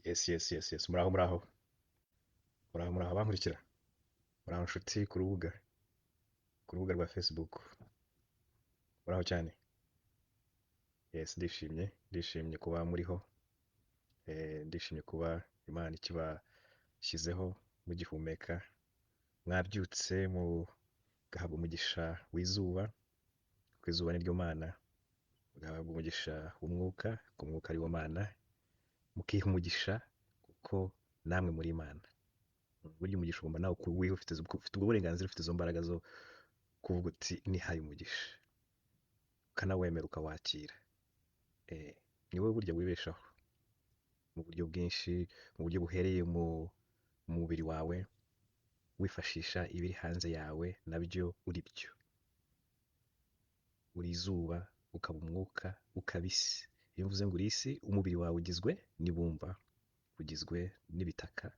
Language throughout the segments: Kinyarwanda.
Yes. Muraho, muraho. Muraho, muraho abankurikira. Muraho nshuti ku rubuga. Ku rubuga rwa Facebook. Muraho cyane. Yes, ndishimye. Ndishimye kuba muriho. Ndishimye kuba Imana ikibashyizeho mugihumeka. Mwabyutse mugahabwa umugisha w'izuba, kuko izuba ni ryo Mana. Mugahabwa umugisha w'umwuka, kuko umwuka ari wo Mana. Mukiha umugisha kuko namwe muri Imana. Burya umugisha ugomba nawe kuwiha, ufite ubwo burenganzira, ufite izo mbaraga zo kuvuga uti nihaye umugisha, ukanawemera ukawakira. Ni wowe burya wibeshaho mu buryo bwinshi, mu buryo buhereye mu mubiri wawe, wifashisha ibiri hanze yawe nabyo uri byo. Uri izuba, ukaba umwuka, ukaba isi. Iyo mvuze ngo uri isi, umubiri wawe ugizwe n'ibumba, ugizwe n'ibitaka,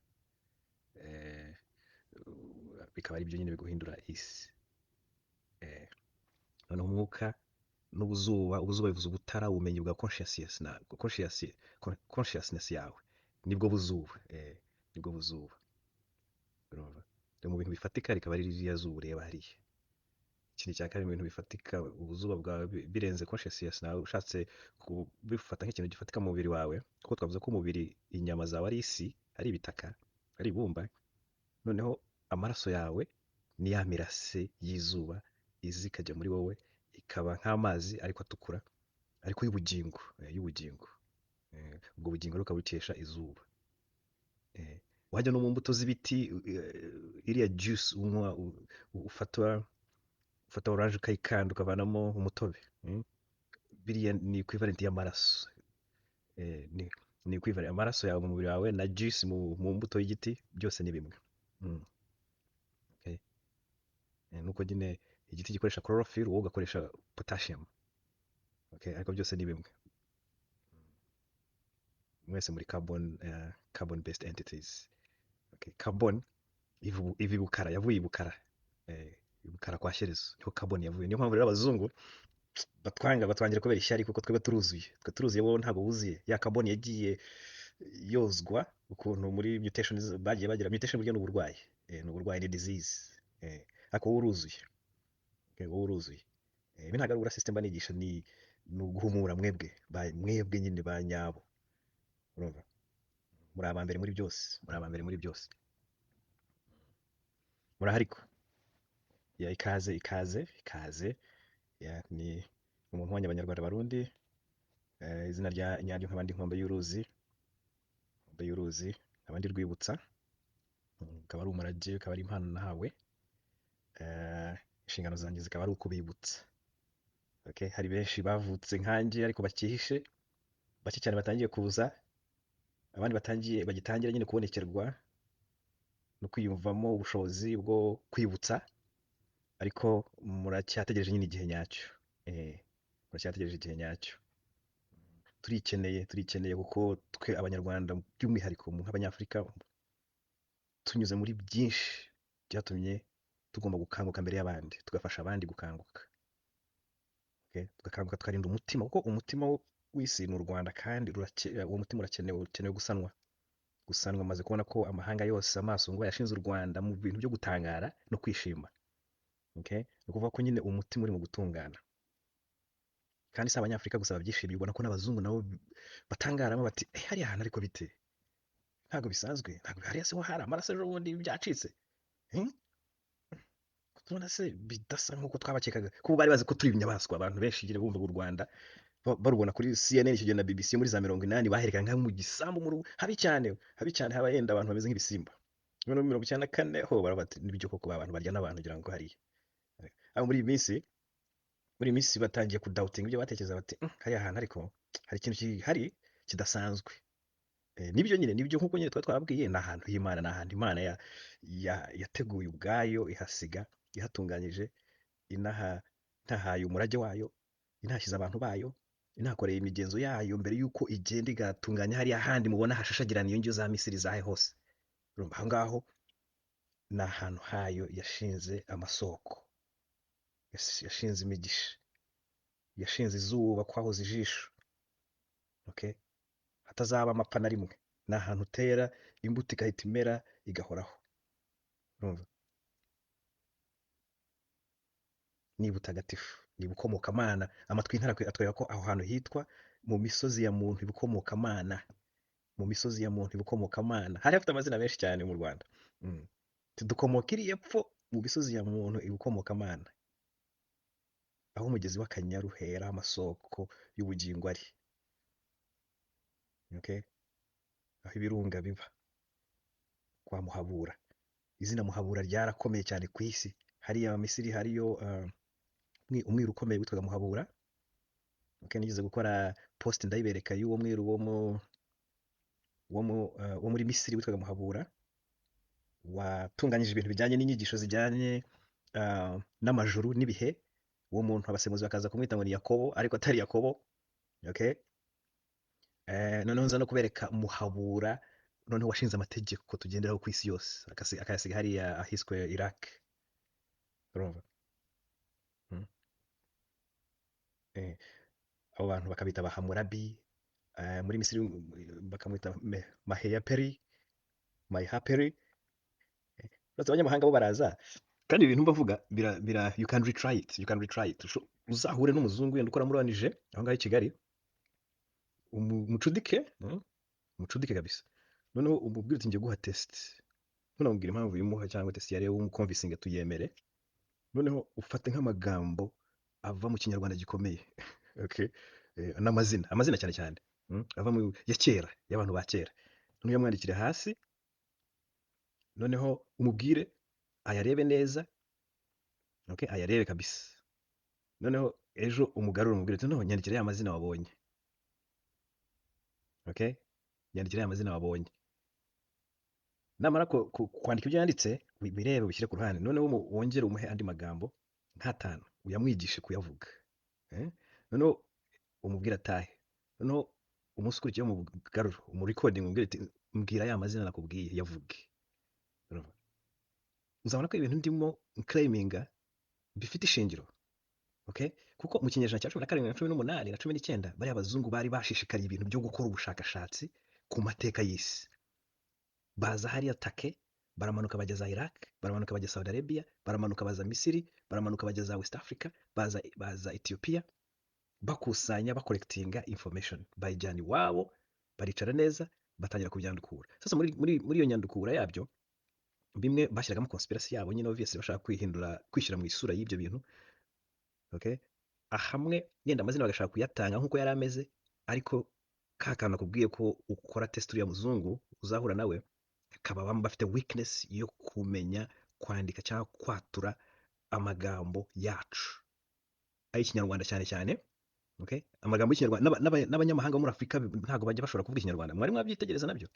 bikaba ari byo nyine biguhindura isi. Noneho umwuka n'ubuzuba, ubuzuba bivuze ubutara, ubumenyi bwa consciousness, na consciousness yawe, nibwo buzuba, nibwo buzuba. Urumva? Rero mu bintu bifatika rikaba ari ririya zuba ureba hariya. Ikindi cya kabiri, mu bintu bifatika, ubuzuba bwawe birenze consciousness nawe ushatse kubifata nk'ikintu gifatika mu mubiri wawe, kuko twavuze ko umubiri, inyama zawe ari isi, ari ibitaka, ari ibumba. Noneho amaraso yawe ni ya mirase y'izuba iza ikajya muri wowe, ikaba nk'amazi ariko atukura, ariko y'ubugingo, y'ubugingo. Ubwo bugingo rero ukabukesha izuba. Wajya no mu mbuto z'ibiti, iriya juice unywa, ufata orange ukayikanda ukavanamo umutobe, biriya ni equivalent y'amaraso. Ni equivalent amaraso yawe mu mubiri wawe na juice mu mbuto y'igiti, byose ni bimwe. Okay. Nuko nyine igiti gikoresha chlorophyll, wowe ugakoresha potassium. Okay, ariko byose ni bimwe. Mwese muri carbon based entities. Okay, carbon iva ibukara, yavuye ibukara. Ibukara kwa Shyerezo niho carbon yavuye. Niyo mpamvu rero abazungu batwanga, batwangira kubera ishyari, kuko twebwe turuzuye. Twe turuzuye, bo ntabwo wuzuye. Ya carbon yagiye yozwa ukuntu muri mutation bagiye bagira mutation. Burya ni uburwayi, ni uburwayi, ni disease. Ariko wowe uruzuye. Okay, wowe uruzuye. Ibi ntabwo ari ubura system banigisha, ni uguhumura mwebwe mwebwe nyine ba nyabo. Urumva, muri aba mbere muri byose, muri aba mbere muri byose. Murahari ko ya ikaze, ikaze, ikaze. Ya, ni umuntu wanyu Abanyarwanda Barundi, izina rya nyaryo nkaba ndi Nkombe y'Uruzi, Nkombe y'Uruzi, nkaba ndi Rwibutsa, ukaba ari umurage, ukaba ari impano nahawe. Inshingano zanjye zikaba ari ukubibutsa. Okay, hari benshi bavutse nkanjye ariko bakihishe, bake cyane batangiye kuza, abandi bagitangira nyine kubonekerwa no kwiyumvamo ubushobozi bwo kwibutsa, ariko muracyategereje nyine igihe nyacyo. Muracyategereje igihe nyacyo. Turikeneye, turikeneye, kuko twe Abanyarwanda by'umwihariko nk'Abanyafurika tunyuze muri byinshi byatumye tugomba gukanguka mbere y'abandi, tugafasha abandi gukanguka. Okay? Tugakanguka, tukarinda umutima, kuko umutima w'isi ni u Rwanda, kandi uwo mutima urakenewe, ukenewe gusanwa. Gusanwa, maze kubona ko amahanga yose amaso ngo yashinze u Rwanda mu bintu byo gutangara no kwishima. Okay? Ni ukuvuga ko nyine umutima uri mu gutungana. Kandi si Abanyafurika gusa babyishimiye, ubona ko n'abazungu nabo batangaramo bati: "Hariya hantu ariko bite? Ntabwo bisanzwe, ntabwo hariya se ho hari amaraso ejo bundi byacitse? Tubona se bidasa nk'uko twabakekaga?" Kuko bari bazi ko turi inyamaswa. Abantu benshi nyine bumvaga u Rwanda barubona kuri CNN icyo gihe na BBC muri za 80, baherekana nka mu gisambu, mu rugo habi cyane, habi cyane, haba yenda abantu bameze nk'ibisimba. Noneho 94 ho baravuga bati: "Nibyo koko, ba bantu barya n'abantu." Ngira ngo hariya aho muri iyi minsi batangiye kudoubtinga ibyo batekereza, bati: "Hariya hantu ariko hari ikintu gihari kidasanzwe." Nibyo nyine, nibyo, nkuko nyine twari twababwiye, ni ahantu h'Imana, ni ahantu Imana yateguye ubwayo, ihasiga ihatunganyije, inaha ntahaye umurage wayo, inahashyize abantu bayo, inahakoreye imigenzo yayo mbere y'uko igenda igatunganya hariya handi mubona hashashagirana iyo ngiyo za Misiri zahe hose. Urumva aho ngaho ni ahantu hayo yashinze amasoko, yashinze imigisha, yashinze izuba kwahoze ijisho. Okay? Hatazaba amapfa na rimwe. Ni ahantu utera imbuto igahita imera igahoraho. Urumva? Ni butagatifu, ni bukomokamana. Amatwi y'intara atwereka ko aho hantu hitwa mu misozi ya muntu ibukomokamana, mu misozi ya muntu ibukomokamana. Hari hafite amazina menshi cyane mu Rwanda. Dukomoka iri epfo mu misozi ya muntu ibukomokamana, aho umugezi w'Akanyaru uhera, amasoko y'ubugingo ari. Okay? Aho ibirunga biba kwa Muhabura. Izina Muhabura ryarakomeye cyane ku isi. Hariya mu Misiri hariyo umwiru ukomeye witwaga Muhabura. Okay, nigeze gukora post ndayibereka y'uwo mwiru wo muri Misiri witwaga Muhabura, watunganyije ibintu bijyanye n'inyigisho zijyanye n'amajuru n'ibihe. Uwo muntu abasemuzi bakaza kumwita ngo ni Yakobo, ariko atari Yakobo. Okay? Noneho nza no kubereka Muhabura, noneho washinze amategeko tugenderaho ku isi yose, akayasiga hariya ahiswe Iraq. Urumva? Abo bantu bakabita Bahamurabi, muri Misiri bakamwita Maheyaperi, Mayhaperi. Uretse abanyamahanga bo baraza, kandi ibintu mbavuga bira you can retry it, you can retry it. Uzahure n'umuzungu wenda ukora muri ONG aho ngaho i Kigali, umucudike, umucudike kabisa. Noneho umubwire uti ngiye guha test, ntunamubwire impamvu uyimuha cyangwa test yari umuconvincinge tuyemere. Noneho ufate nk'amagambo ava mu Kinyarwanda gikomeye, okay, n'amazina, amazina cyane cyane, ava mu ya kera, y'abantu ba kera. Noneho uyamwandikire hasi, noneho umubwire ayarebe neza, okay, ayarebe kabisa. Noneho ejo umugarure umubwire uti noneho nyandikira ya mazina wabonye. Okay, nyandikira ya mazina wabonye. Namara kwandika ibyo yanditse, wirebe ubishyire ku ruhande. Noneho wongere umuhe andi magambo nk'atanu, uyamwigishe kuyavuga. Noneho umubwire atahe. Noneho umunsi ukurikiyeho umugarure, umurecording, umubwire uti mbwira ya mazina nakubwiye yavuge. Urumva? Uzabona ko ibintu ndimo claiminga bifite ishingiro. Okay? Kuko mu kinyejana cya 17 na 18 na 19, bariya abazungu bari bashishikariye ibintu byo gukora ubushakashatsi ku mateka y'isi. Baza hariya Take, baramanuka bajya za Iraq, baramanuka bajya Saudi Arabia, baramanuka baza Misiri, baramanuka bajya za West Africa, baza Ethiopia, bakusanya, bacollectinga information, bayijyana iwabo, baricara neza, batangira kubyandukura. Sasa muri iyo nyandukura yabyo, bimwe bashyiragamo conspiracy yabo nyine, obviously bashaka kwihindura, kwishyira mu isura y'ibyo bintu. Okay? Ahamwe yenda amazina bagashaka kuyatanga nk'uko yari ameze, ariko ka kantu nakubwiye ko ukora test uriya muzungu uzahura nawe, akaba bamwe bafite weakness yo kumenya kwandika cyangwa kwatura amagambo yacu ay'Ikinyarwanda cyane cyane. Okay? Amagambo y'Ikinyarwanda n'abanyamahanga bo muri Afurika ntabwo bajya bashobora kuvuga Ikinyarwanda. Mwari mwabyitegereza nabyo?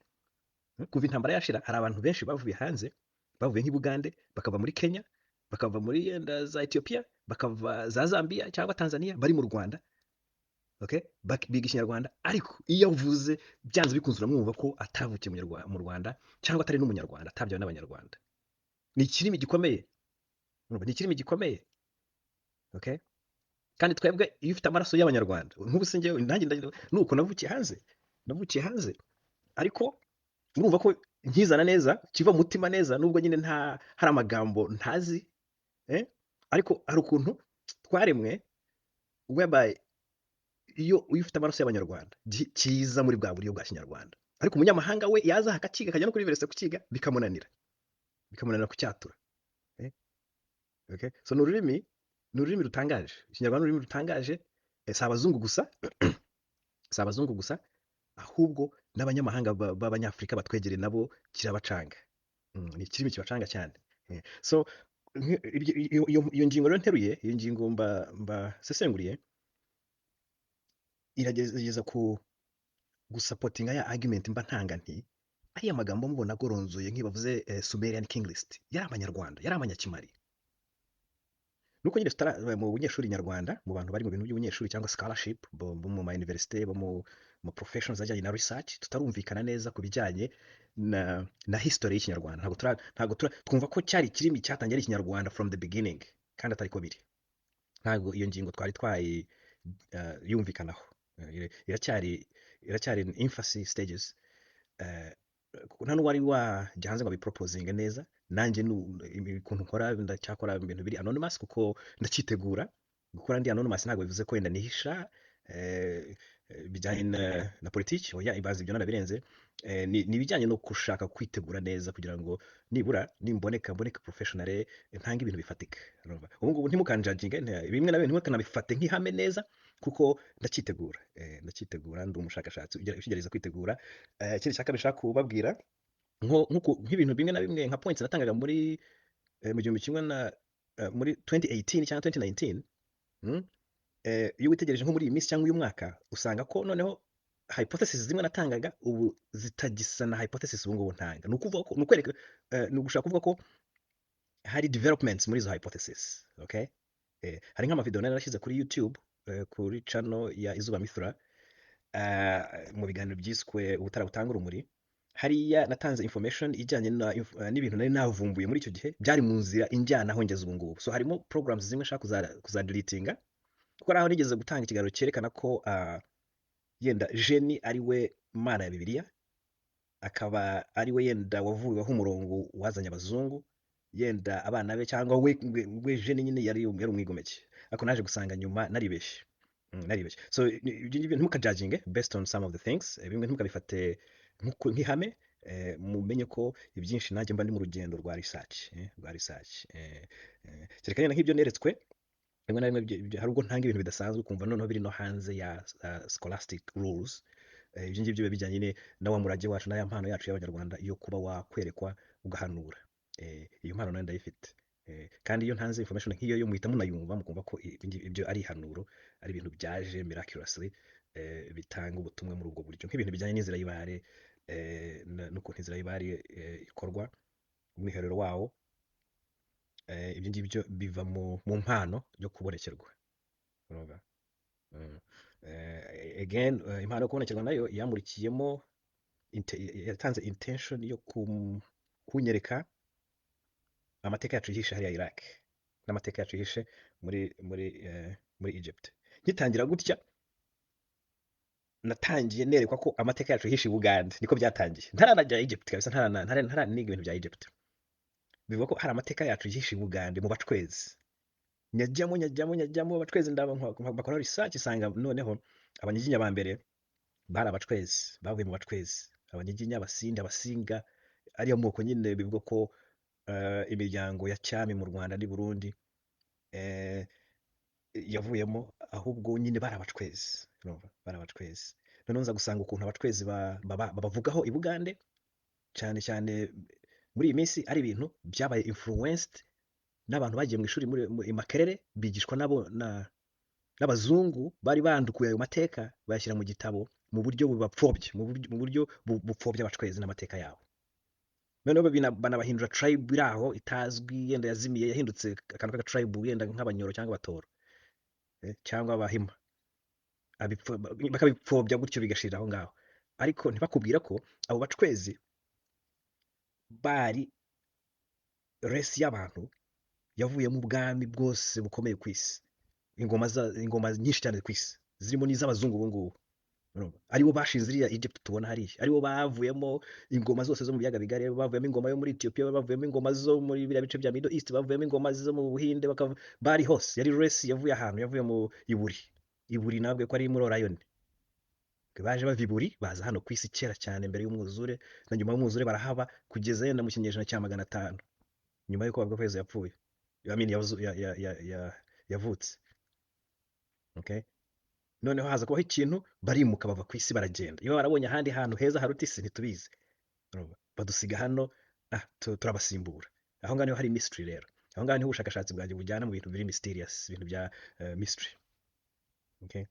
Kuva intambara yashira, hari abantu benshi bavuye hanze, bavuye nk'i Bugande, bakava muri Kenya, bakava muri yenda za Ethiopia, bakava za Zambia cyangwa Tanzania, bari mu Rwanda. Okay? Biga Ikinyarwanda, ariko iyo avuze byanze bikunze uramwumva ko atavukiye mu Rwanda cyangwa atari n'Umunyarwanda, atabyawe n'Abanyarwanda. Ni ikirimi gikomeye. Urumva, ni ikirimi gikomeye. Okay? Kandi twebwe iyo ufite amaraso y'Abanyarwanda, nk'ubu se njyewe nanjye nuko navukiye hanze, navukiye hanze, ariko murumva ko nkizana neza, kiva mu mutima neza, nubwo nyine nta hari amagambo ntazi, Ariko hari ukuntu twaremwe whereby iyo ufite amaraso y'Abanyarwanda kiza muri bwa buryo bwa Kinyarwanda, ariko umunyamahanga we yaza akakiga, akajya no kuri université kukiga, bikamunanira kucyatura. Okay? So ni ururimi rutangaje. Ikinyarwanda ni ururimi rutangaje. Si abazungu gusa, si abazungu gusa, ahubwo n'abanyamahanga b'Abanyafurika batwegereye nabo kirabacanga. Ni ikirimi kibacanga cyane. So iyo ngingo rero nteruye, iyo ngingo mbasesenguriye, iragerageza ku gusupportinga ya argument mba ntanga nti ariya magambo mubona agoronzoye nk'ibavuze Sumerian King List yari Abanyarwanda, yari Abanyakimari. Nuko nyine tutara mu bunyeshuri nyarwanda, mu bantu bari mu bintu by'ubunyeshuri cyangwa scholarship bo mu ma université, bo mu professions ajyanye na research, tutarumvikana neza ku bijyanye na history y'Ikinyarwanda. Ntabwo tura twumva ko cyari ikirimi cyatangiye ari Ikinyarwanda from the beginning, kandi atari ko biri. Ntabwo iyo ngingo twari twayi yumvikanaho. Iracyari in infancy stages. Kuko nta n'uwari wajya hanze ngo abiproposinge neza. Nanjye ukuntu nkora, ndacyakora ibintu biri anonymous kuko ndacyitegura gukora ndi anonymous. Ntabwo bivuze ko wenda nihisha bijyanye na politiki, oya, ibaze ibyo narabirenze. Ni ibijyanye no gushaka kwitegura neza kugira ngo nibura nimboneka mboneke professional, ntange ibintu bifatika. Urumva? Ubu ngubu ntimukanjudginge, bimwe na bimwe ntimukanabifate nk'ihame neza kuko ndacyitegura. Ndacyitegura, ndi umushakashatsi ugerageza kwitegura. Ikindi cya kabiri nshaka kubabwira, nk'ibintu bimwe na bimwe, nka points natangaga muri mu gihumbi kimwe na muri 2018 cyangwa 2019, iyo witegereje nko muri iyi minsi cyangwa uyu mwaka, usanga ko noneho hypothesis zimwe natangaga ubu zitagisa na hypothesis ubu ngubu ntanga. Ni ukuvuga ko, ni ukwereka, ni ugushaka kuvuga ko hari developments muri izo hypothesis, okay? Hari nk'amavideo nari narashyize kuri YouTube, kuri channel ya Izuba Mithra, mu biganiro byiswe "Ubutara butanga urumuri". Hariya natanze information ijyanye n'ibintu nari navumbuye muri icyo gihe byari mu nzira injyana aho ngeze ubu ngubu. So harimo programs zimwe nshaka kuzadeletinga kuko hari aho nigeze gutanga ikiganiro cyerekana ko yenda Jeni ari we Mana ya Bibiliya, akaba ari we yenda wavuyeho umurongo wazanye abazungu, yenda abana be cyangwa we Jeni nyine yari umwigomeke, ariko naje gusanga nyuma naribeshye. Naribeshye. So ibyo ngibyo ntimukajudginge based on some of the things. Bimwe ntimukabifate nk'ihame. Mumenye ko ibyinshi nanjye mba ndi mu rugendo rwa research, kereka yenda nk'ibyo neretswe rimwe na rimwe. Hari ubwo ntanga ibintu bidasanzwe ukumva noneho biri no hanze ya scholastic rules. Ibyo ngibyo biba bijyanye na wa murage wacu na ya mpano yacu y'Abanyarwanda yo kuba wakwerekwa ugahanura. Iyo mpano nayo ndayifite. Kandi iyo ntanze information nk'iyo yo muhita munayumva, mukumva ko ibyo ari ihanuro, ari ibintu byaje miraculously, bitanga ubutumwa muri ubwo buryo, nk'ibintu bijyanye n'inzira y'ibare, n'ukuntu inzira y'ibare ikorwa, umwiherero wawo. Ibyo ngibyo biva mu mpano yo kubonekerwa, urumva? Again, impano yo kubonekerwa nayo yamurikiyemo, yatanze intention yo kunyereka amateka yacu yihishe hariya Iraq n'amateka yacu yihishe muri Egypt. Ngitangira gutya, natangiye nerekwa ko amateka yacu yihishe i Bugande. Niko byatangiye, ntaranajya Egypt kabisa, ntaraniga ibintu bya Egypt. Bivuga ko hari amateka yacu yihishe i Bugande mu Bacwezi. Nyajyamo, nyajyamo, nyajyamo, Abacwezi ndaba bakora research, isanga noneho Abanyiginya ba mbere bari Abacwezi, bavuye mu Bacwezi. Abanyiginya, Abasindi, Abasinga, ariyo moko nyine bivuga ko imiryango ya cyami mu Rwanda n'i Burundi yavuyemo, ahubwo nyine bari Abacwezi, urumva? Bari Abacwezi. Noneho nza gusanga ukuntu Abacwezi babavugaho i Bugande cyane cyane muri iyi minsi ari ibintu byabaye influenced n'abantu bagiye mu ishuri muri Makerere, bigishwa nabo n'abazungu bari bandukuye ayo mateka, bayashyira mu gitabo mu buryo bubapfobya, mu buryo bupfobya Abacwezi n'amateka yabo. Noneho banabahindura tribe iri aho itazwi, yenda yazimiye, yahindutse akantu k'aka tribe, yenda nk'Abanyoro cyangwa Abatoro, cyangwa Abahima. Bakabipfobya gutyo bigashirira aho ngaho, ariko ntibakubwira ko abo Bacwezi bari race y'abantu yavuyemo ubwami bwose bukomeye ku isi, ingoma nyinshi cyane ku isi, zirimo n'iz'abazungu ubu ngubu. Urumva? Aribo bashinze iriya Egypt tubona hariya, aribo bavuyemo ingoma zose zo mu biyaga bigari, bavuyemo ingoma yo muri Ethiopia, bavuyemo ingoma zo muri biriya bice bya Middle East, bavuyemo ingoma zo mu Buhinde, bari hose. Yari race yavuye ahantu, yavuye mu Iburi. Iburi nabwo ko ari muri Orion. Baje bava Iburi, baza hano ku isi kera cyane mbere y'umwuzure na nyuma y'umwuzure, barahaba kugeza yenda mu kinyejana cya 500 nyuma y'uko bavuga ko Yezu yapfuye, I mean, yavutse, okay? Noneho haza kubaho ikintu, barimuka bava ku isi baragenda. Iyo barabonye ahandi hantu heza haruta isi, ntitubizi. Urumva? Badusiga hano, turabasimbura. Aho ngaho niho hari mystery rero. Aho ngaho niho ubushakashatsi bwanjye bujyana mu bintu biri mysterious, ibintu bya mystery, okay?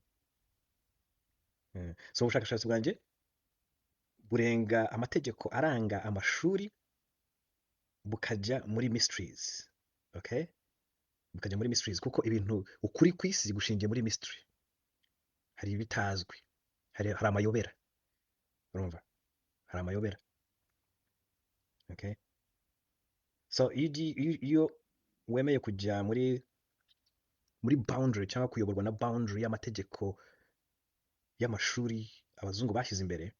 So ubushakashatsi bwanjye burenga amategeko aranga amashuri, bukajya muri mysteries, okay? Bukajya muri mysteries kuko ibintu, ukuri ku isi gushingiye muri mystery. Hari ibitazwi, hari amayobera, urumva? Hari amayobera, okay? So iyo wemeye kujya muri boundary cyangwa kuyoborwa na boundary y'amategeko y'amashuri abazungu bashyize imbere,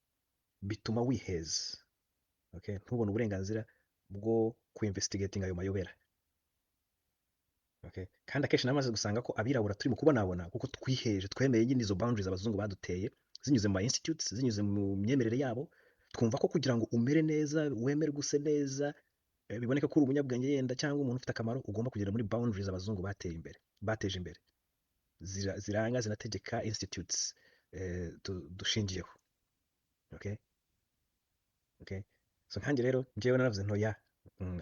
Bituma wiheza, okay? Ntubone uburenganzira bwo kuinvestigating ayo mayobera, okay? Kandi akenshi namaze gusanga ko abirabura turi mu kubonabona kuko twiheje, twemeye nyine izo boundaries abazungu baduteye, zinyuze mu ma institutes, zinyuze mu myemerere yabo. Twumva ko kugira ngo umere neza, wemerwe, use neza, biboneke ko uri umunyabwenge yenda cyangwa umuntu ufite akamaro, ugomba kugera muri boundaries abazungu bateye imbere, bateje imbere, ziranga zinategeka institutes dushingiyeho, okay. So nkanjye rero, njyewe naravuze nti oya,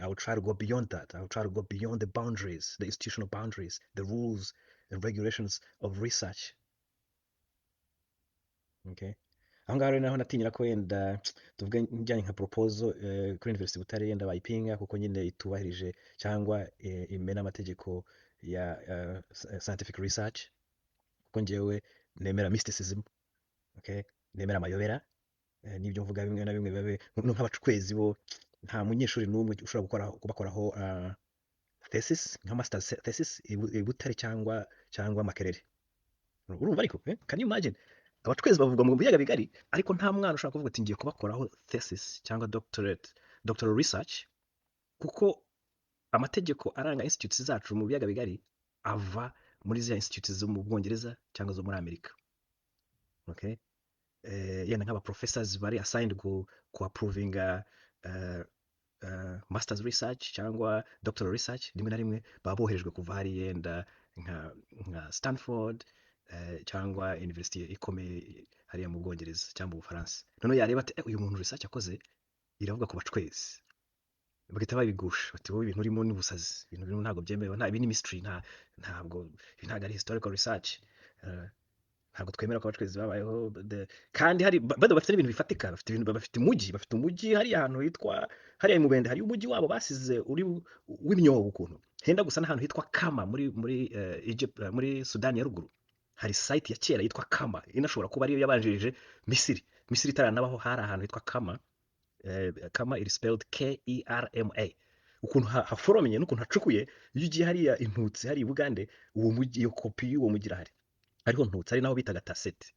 I will try to go beyond that. I will try to go beyond the boundaries, the institutional boundaries, the rules and regulations of research, okay. Aho ngaho rero naho natinyira ko wenda tuvuge njyanye nka proposal kuri University Butare, yenda bayipinga kuko nyine itubahirije cyangwa imena amategeko ya scientific research, kuko njyewe nemera mysticism, okay, nemera amayobera, n'ibyo mvuga bimwe na bimwe biba nk'abacwezi bo nta munyeshuri n'umwe ushobora gukora kubakoraho thesis, nka master's thesis i Butare cyangwa Makerere. Urumva ariko, can you imagine? Abacwezi bavugwa mu biyaga bigari, ariko nta mwana ushobora kuvuga ati ngiye kubakoraho thesis cyangwa doctorate, doctoral research, kuko amategeko aranga institutes zacu mu biyaga bigari ava muri ziriya institutes zo mu Bwongereza cyangwa zo muri Amerika, okay. Yenda nk'aba professors bari assigned ku approvinga masters research cyangwa doctoral research, rimwe na rimwe baba boherejwe kuva hari yenda nka Stanford cyangwa university ikomeye hariya mu Bwongereza cyangwa mu Bufaransa. Noneho yareba ati: "Eh, uyu muntu research akoze iravuga ku bacwezi," bagahita babigusha bati: "Wowe ibintu urimo ni ubusazi, ibintu birimo ntabwo byemewe, nta ibi ni mystery, ntabwo ibi ntabwo ari historical research, ntabwo twemera ko abacwezi babayeho." Kandi hari bafite n'ibintu bifatika, bafite ibintu, bafite umujyi hariya ahantu hitwa hariya i Mubende, hari umujyi wabo basize uri w'imyobo ukuntu henda gusa n'ahantu hitwa Kama muri Egypt, muri Sudani ya ruguru. Hari site ya kera yitwa Kama, inashobora kuba ariyo yabanjirije Misiri. Misiri itaranabaho hari ahantu hitwa Kama. Kama iri spelled Kerma. Ukuntu haforomye n'ukuntu hacukuye, iyo ugiye hariya intutsi hariya i Bugande, uwo mujyi, iyo kopi y'uwo mujyi irahari. Hariho ntutsi, ari naho bitaga Taseti.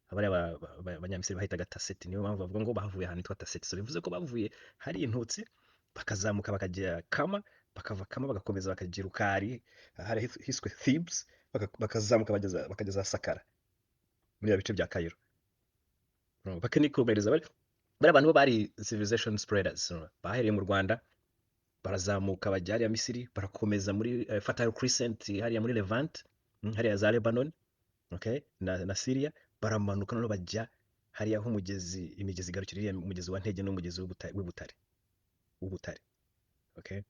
Abariya abanyamisiri bahitaga Taseti, niyo mpamvu bavuga ngo bavuye ahantu hitwa Taseti. So bivuze ko bavuye hari intutsi, bakazamuka bakagera Kama, bakava Kama bagakomeza bakagera Rukari, hari hiswe Thebes, bakazamuka bakageza Sakara muri bice bya Cairo. Bakanikomereza. Bari abantu bo bari civilization spreaders. Bahereye mu Rwanda, barazamuka bajya hariya Misiri, barakomeza muri Fertile Crescent, hariya muri Levant, hariya za Lebanon, okay, na Syria, baramanuka noneho bajya hariya aho umugezi, imigezi igarukira, iriya mugezi wa Ntege n'umugezi w'Ubutare, okay.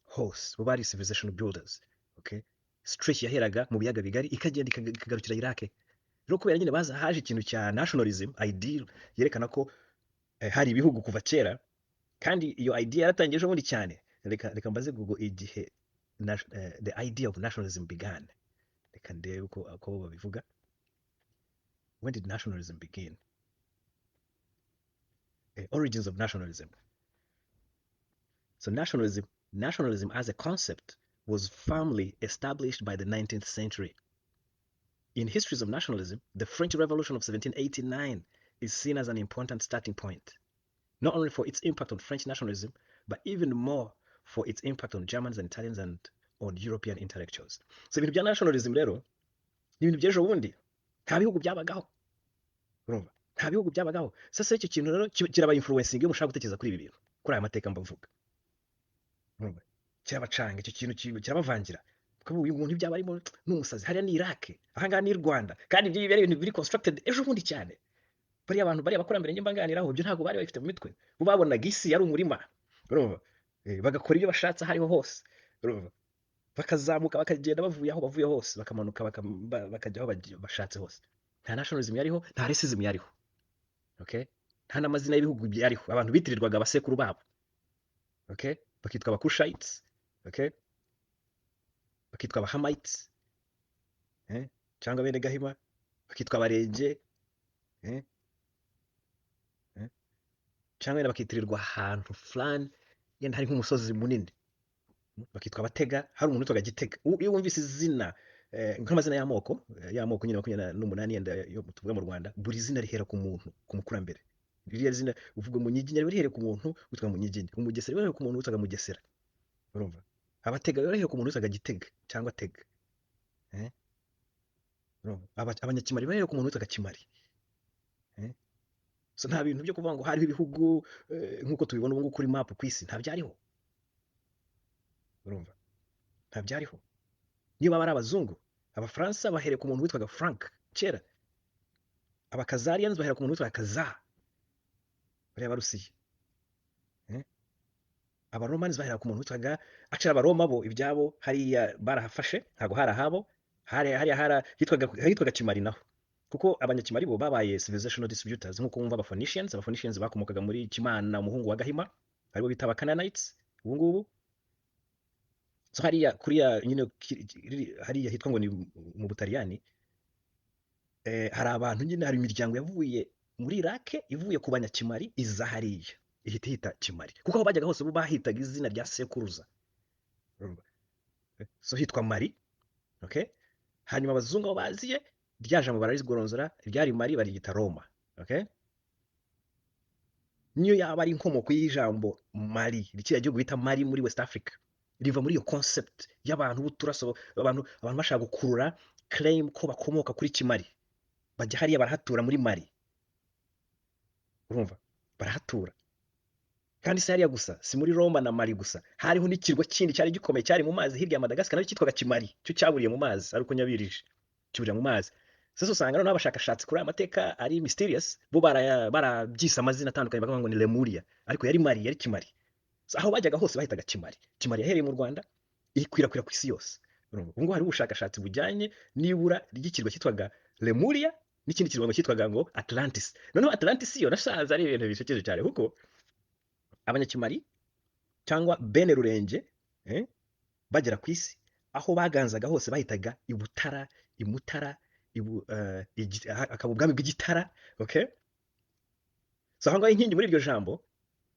Hose bo bari civilization builders, okay. Stretch yaheraga mu biyaga bigari ikagenda ikagarukira Iraq. Rero kubera nyine baza haje ikintu cya nationalism ideal yerekana ko hari ibihugu kuva kera, kandi iyo idea yaratangiye ejo bundi cyane. Reka mbaze Google igihe the idea of nationalism began. Reka ndebe uko babivuga. When did nationalism begin? Origins of nationalism. So nationalism as a concept was firmly established by the 19th century. In histories of nationalism, the French Revolution of 1789 is seen as an important starting point, not only for its impact on French nationalism, but even more for its impact on Germans and Italians and on European intellectuals. So ibintu bya nationalism rero ni ibintu by'ejo bundi. Nta bihugu byabagaho, urumva, nta bihugu byabagaho. Sasa icyo kintu rero kiraba influencing iyo mushaka gutekereza kuri ibi bintu, kuri aya mateka mbavuga. Urumva, kirabacanga icyo kintu, kirabavangira. Kuko uyu muntu ibyaba arimo ni umusazi. Hariya ni Iraq, ahangaha ni Rwanda, kandi ibyo ari ibintu biri constructed ejo bundi cyane. Bariya bantu, bariya bakurambere njye mbanganiraho, ibyo ntabwo bari babifite mu mitwe. Bo babonaga isi yari umurima, urumva. Bagakora ibyo bashatse aho ariho hose, urumva, bakazamuka bakagenda bavuye aho bavuye hose, bakamanuka bakajya aho bashatse hose. Nta nationalism yariho, nta racism yariho, okay, nta n'amazina y'ibihugu yariho. Abantu bitirirwaga abasekuru babo, okay, bakitwa abakushites, okay, bakitwa abahamites, cyangwa bene Gahima, bakitwa abarenge, cyangwa wenda bakitirirwa ahantu fulani, yenda hari nk'umusozi munini, bakitwa abatega. Hari umuntu witwaga Gitega. Iyo wumvise izina, nk'amazina y'amoko, y'amoko nyine 28 yenda yo tuvuga mu Rwanda, buri zina rihera ku muntu, ku mukurambere. Ririya zina uvuga Munyiginya riba rihereye ku muntu witwa Munyiginya. Umugesera riba rihereye ku muntu witwaga Mugesera. Urumva? Abatega riba rihereye ku muntu witwaga Gitega cyangwa Tega. Eh? Urumva? Abanyakimari riba rihereye ku muntu witwaga Kimari. Eh? So nta bintu byo kuvuga ngo hariho ibihugu nk'uko tubibona ubu ngubu kuri map ku isi, nta byariho. Urumva? Nta byariho. Niba bari abazungu, Abafaransa bahereye ku muntu witwaga Frank kera. Abakazarians bahera ku muntu witwaga Kazar, bariya Barusiya. Eh? Abaromans bahera ku muntu witwaga, actually Abaroma bo ibyabo hariya barahafashe, ntabwo hari ahabo, hariya hitwaga Kimari naho. Kuko Abanyakimari bo babaye civilizational distributors, nk'uko wumva Abaphoenicians. Abaphoenicians bakomokaga muri Kimana, umuhungu wa Gahima, aribo bita Abacanaanites ubu ngubu. So hariya kuriya nyine hariya hitwa ngo ni mu Butaliyani, hari abantu nyine, hari imiryango yavuye muri Iraq ivuye ku Banyakimari, iza hariya ihita ihita Kimari, kuko aho bajyaga hose bo bahitaga izina rya sekuruza. Urumva? So hitwa Mari, okay? Hanyuma abazungu aho baziye, rya jambo bararigoronzora, ryari Mari baryita Roma, okay? Niyo yaba ari inkomoko y'ijambo Mali, kiriya gihugu bita Mali muri West Africa, riva muri iyo concept y'abantu b'uturaso, abantu bashaka gukurura claim ko bakomoka kuri Kimari, bajya hariya barahatura muri Mali. Urumva? Barahatura. Kandi si hariya gusa, si muri Roma na Mali gusa, hariho n'ikirwa kindi cyari gikomeye cyari mu mazi hirya ya Madagascar, nacyo cyitwaga Kimari, cyo cyaburiye mu mazi, ariko nyabirije kiburira mu mazi. Sasa usanga noneho abashakashatsi kuri aya mateka ari mysterious, bo barabyise amazina atandukanye, bakavuga ngo ni Lemuria, ariko yari Mali, yari Kimari. So, aho bajyaga hose bahitaga Kimari. Kimari yahereye mu Rwanda ikwirakwira ku isi yose. Urumva? Ubu ngubu hariho ubushakashatsi bujyanye n'ibura ry'ikirwa cyitwaga Lemuria n'ikindi kirwa ngo cyitwaga ngo Atlantis. Noneho Atlantis yo nasanze ari ibintu bishekeje cyane, kuko Abanyakimari cyangwa bene Rurenge, bagera ku isi, aho baganzaga hose bahitaga Ibutara, Imutara, akaba ubwami bw'Igitara, okay? So aho ngaho inkingi muri iryo jambo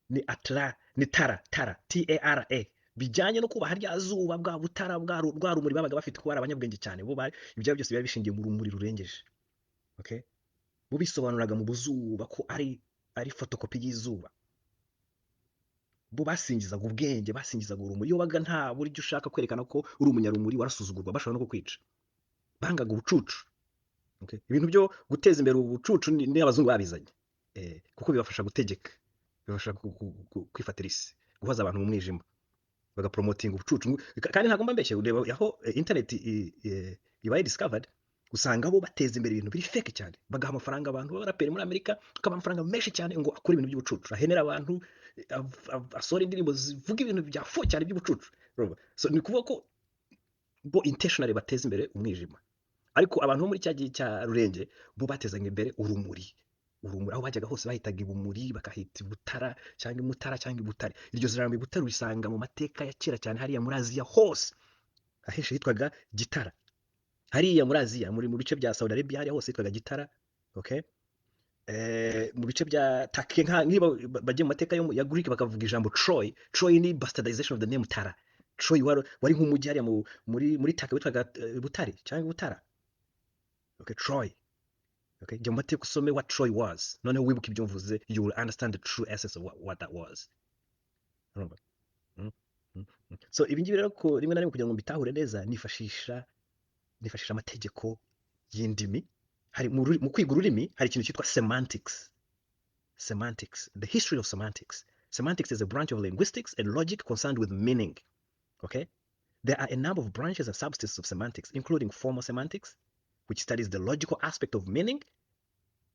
ni atla, ni tara, tara, T A R A, bijyanye no kubaha rya zuba, bwa butara, rwa rumuri babaga bafite, kuba ari abanyabwenge cyane. Bo bari ibyabo byose biba bishingiye mu rumuri rurengeje, okay? Bo bisobanuraga mu buzuba ko ari fotokopi y'izuba. Bo basingizaga ubwenge, basingizaga urumuri. Iyo wabaga nta buryo ushaka kwerekana ko uri umunyarumuri, warasuzugurwa, bashobora no kukwica. Bangaga ubucucu, okay? Ibintu byo guteza imbere ubucucu ni abazungu babizanye, kuko bibafasha gutegeka, bibafasha kwifatira isi, guhoza abantu mu mwijima, bagapromotinga ubucucu. Kandi ntabwo mba mbeshye. Ureba aho internet ibaye discovered, usanga bo bateza imbere ibintu biri fake cyane, bagaha amafaranga abantu b'abaraperi muri Amerika, bakabaha amafaranga menshi cyane ngo akore ibintu by'ubucucu, ahenera abantu, asohora indirimbo zivuga ibintu bya fo cyane by'ubucucu. Urumva? So ni ukuvuga ko bo intentionally bateza imbere umwijima, ariko abantu bo muri cya gihe cya Rurenge bo batezaga imbere urumuri. Urumuri, aho bajyaga hose bahitaga Ibumuri, bakahita Ibutara cyangwa Imutara cyangwa Ibutare. Iryo jambo Ibutare urisanga mu mateka ya kera cyane hariya muri Aziya hose, ahenshi hitwaga Gitara. Hariya muri Aziya, muri mu bice bya Saudi Arabia, hariya hose hitwaga Gitara, okay? Mu bice bya Turkey, nka niba bagiye mu mateka ya Greek bakavuga ijambo Troy. Troy ni bastardization of the name Tara. Troy wari nk'umujyi hariya muri Turkey witwaga Butare cyangwa Butara, okay? Troy, okay? Jya mu mateka usome what Troy was, noneho wibuke ibyo mvuze, you will understand the true essence of what that was. Urumva? So ibi ngibi rero, ko rimwe na rimwe kugira ngo mbitahure neza, nifashisha amategeko y'indimi. Hari mu kwiga ururimi hari ikintu cyitwa semantics. Semantics, the history of semantics. Semantics is a branch of linguistics and logic concerned with meaning, okay? There are a number of branches and subsets of semantics, including formal semantics, which studies the logical aspect of meaning,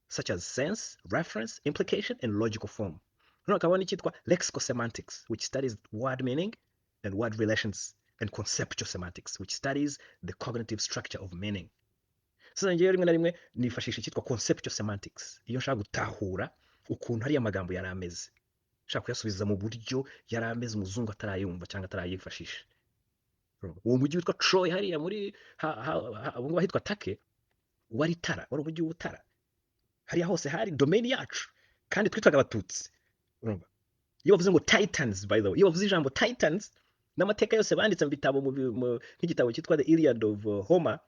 such as sense, reference, implication and logical form. Noneho hakaba n'icyitwa lexical semantics, which studies word meaning and word relations, and conceptual semantics, which studies the cognitive structure of meaning. Sasa ngewe rimwe na rimwe nifashisha icyitwa conceptual semantics iyo nshaka gutahura ukuntu hariya magambo yari ameze, nshaka kuyasubiza mu buryo yari ameze umuzungu atarayumva cyangwa atarayifashisha. Uwo mujyi witwa Troy hariya muri ubu ngubu ahitwa Turkey wari Tara, wari umujyi w'Ubutara. Hariya hose hari domain yacu, kandi twitwaga Abatutsi. Urumva? Iyo bavuze ngo Titans, by the way, iyo bavuze ijambo Titans n'amateka yose banditse mu bitabo, nk'igitabo cyitwa The Iliad of Homer,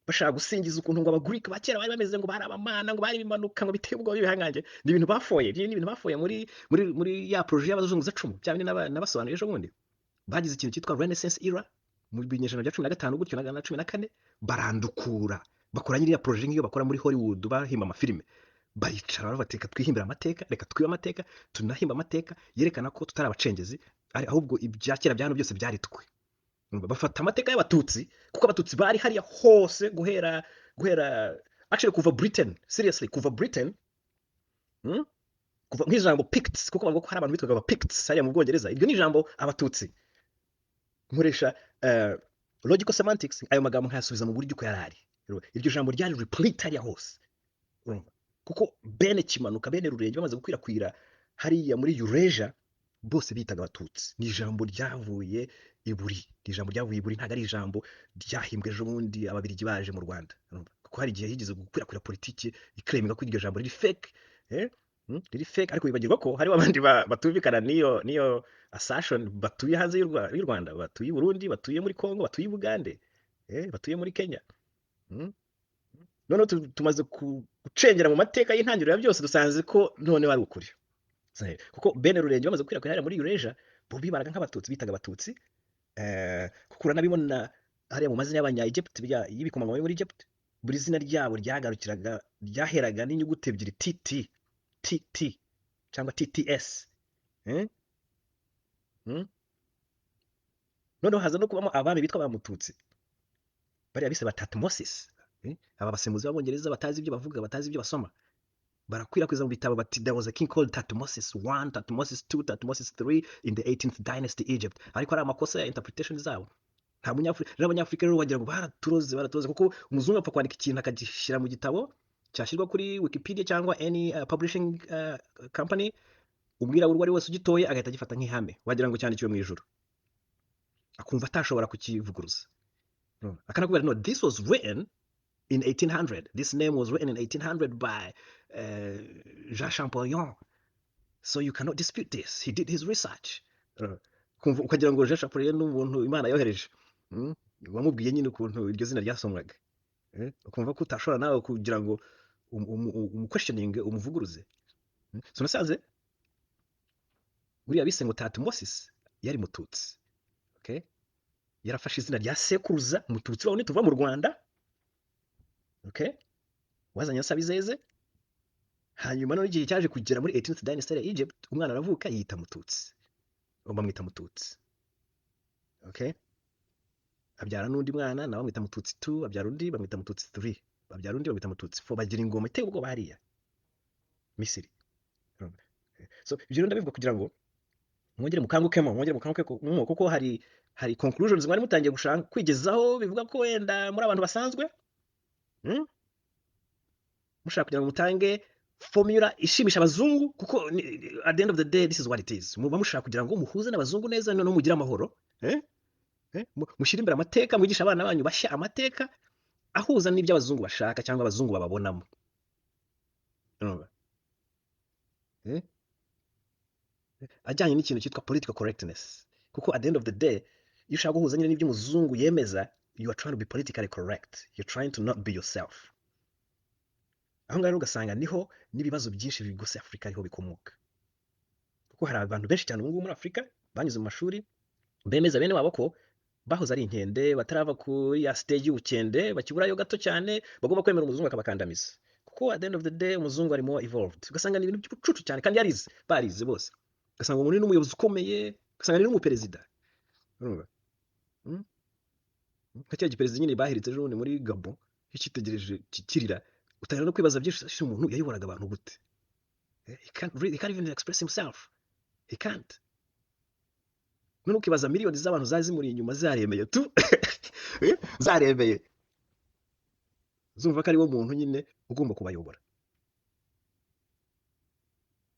Bashaka gusingiza ukuntu ngo Abagurika ba kera bari bameze, ngo bari abamana, ngo bari ibimanuka, ngo biteye ubwoba by'ibihangange. Ni ibintu bafoye, ibyo ni ibintu bafoye muri ya projet y'abazunguzacumu, bya bindi nabasobanuriye ejo bundi. Bagize ikintu cyitwa Renaissance era mu binyejana bya 15 gutyo na 14, barandukura, bakora nyiriya projet nk'iyo bakora muri Hollywood bahimba amafilime. Baricara baravuga bati: "Reka twihimbire amateka, reka twibe amateka, tunahimba amateka yerekana ko tutari abacengezi, ari ahubwo ibya kera bya hano byose byari twe." Urumva, bafata amateka y'Abatutsi, kuko Abatutsi bari hariya hose guhera actually kuva Britain, seriously, kuva Britain, Kuva nk'ijambo Picts, kuko bavuga ko hari abantu bitwaga aba Picts hariya mu Bwongereza. Iryo ni ijambo Abatutsi. Nkoresha logical semantics, ayo magambo nkayasubiza mu buryo uko yari ari. Urumva, iryo jambo ryari replete hariya hose. Urumva, kuko bene Kimanuka, bene Rurenge bamaze gukwirakwira hariya muri Eurasia, bose bitaga Abatutsi. Ni ijambo ryavuye i Buri, ni ijambo ryavuye i Buri, ntabwo ari ijambo ryahimbwe ejo bundi Ababirigi baje mu Rwanda. Urumva, kuko hari igihe higeze gukwirakwira politiki iclaiminga ko iryo jambo riri fake, eh? Riri fake, ariko bibagirwa ko hariho abandi batumvikana n'iyo assertion, batuye hanze y'u Rwanda, batuye i Burundi, batuye muri Congo, batuye i Bugande, batuye muri Kenya. Noneho tumaze gucengera mu mateka y'intangiriro ya byose, dusanze ko noneho ari ukuri. Kuko bene Rurenge bamaze gukwirakwira hariya muri Eurasia, bo bibaraga nk'Abatutsi, bitaga Abatutsi, kuko uranabibona hariya mu mazina y'abanya Egypt, y'ibikomangoma yo muri Egypt. Buri zina ryabo ryagarukiraga, ryaheraga n'inyuguti ebyiri TT TT cyangwa TTS, eh? Noneho haza no kubamo abami bitwa ba Mututsi, bariya bise ba Tutmosis, eh? Aba basemuzi b'Abongereza batazi ibyo bavuga, batazi ibyo basoma, barakwirakwiza mu bitabo bati: "There was a king called Tutmosis 1, Tutmosis 2, Tutmosis 3 in the 18th dynasty Egypt." Ariko ari amakosa ya interpretation zabo. Nta Munyafurika rero, Abanyafurika rero wagira ngo baraturoze, baraturoze, kuko umuzungu apfa kwandika ikintu akagishyira mu gitabo, cyashyirwa kuri Wikipedia cyangwa any publishing company, umwirabura uwo ari wese ugitoye agahita agifata nk'ihame, wagira ngo cyandikiwe mu ijuru, akumva atashobora kukivuguruza. No. Akanakubwira: "No, this was written in 1800. This name was written in 1800 by Jean Champollion, so you cannot dispute this. He did his research." Kumva ukagira ngo Jean Champollion ni umuntu Imana yohereje, Wamubwiye nyine ukuntu iryo zina ryasomwaga. Ukumva ko utashobora nawe kugira ngo umuquestioning, umuvuguruze. So nasanze buriya bise ngo Tutmosis yari Mututsi, okay? Yarafashe izina rya sekuruza Mututsi wawe tuva mu Rwanda, okay, wazanye Nsabizeze. Hanyuma none igihe cyaje kugera muri 18th dynasty ya Egypt, umwana aravuka yita Mututsi, bamwita Mututsi, okay? Abyara n'undi mwana nawe bamwita Mututsi 2, abyara undi bamwita Mututsi 3, babyara undi bamwita Mututsi 4, bagira ingoma iteye ubwoba hariya Misiri. So ibyo rero ndabivuga kugira ngo mwongere mukangukemo, mwongere mukangukemo, kuko hari conclusions mwari mutangiye gushaka kwigezaho bivuga ko wenda muri abantu basanzwe, Mushaka kugira ngo mutange formula ishimisha abazungu, kuko at the end of the day this is what it is. Muba mushaka kugira ngo muhuze n'abazungu neza, noneho mugire amahoro, eh? Eh? Mushyire imbere amateka, mwigishe abana banyu bashya amateka ahuza n'ibyo abazungu bashaka cyangwa abazungu bababonamo. Urumva? Eh? Ajyanye n'ikintu cyitwa political correctness, kuko at the end of the day iyo ushaka guhuza nyine n'ibyo umuzungu yemeza, you are trying to be politically correct, you're trying to not be yourself. Aho ngaho rero ugasanga niho n'ibibazo byinshi bigose Afurika ariho bikomoka, kuko hari abantu benshi cyane ubu ngubu muri Afurika banyuze mu mashuri bemeza bene wabo ko bahoze ari inkende, batarava kuri ya stage y'ubukende, bakiburayo gato cyane, bagomba kwemera umuzungu akabakandamiza, kuko at the end of the day umuzungu ari more evolved. Ugasanga ni ibintu by'ubucucu cyane, kandi yarize, barize bose. Ugasanga umuntu ni n'umuyobozi ukomeye, ugasanga ni n'umuperezida. Urumva? Nka cya giperezida nyine bahiritse ejo bundi muri Gabon, iyo cyitegereje kirira, utangira no kwibaza byinshi: ese umuntu yayoboraga abantu gute? He can't read, he can't even express himself, he can't. None ukibaza miliyoni z'abantu zari zimuri inyuma zaremeye tu, zaremeye zumva ko ari wo muntu nyine ugomba kubayobora.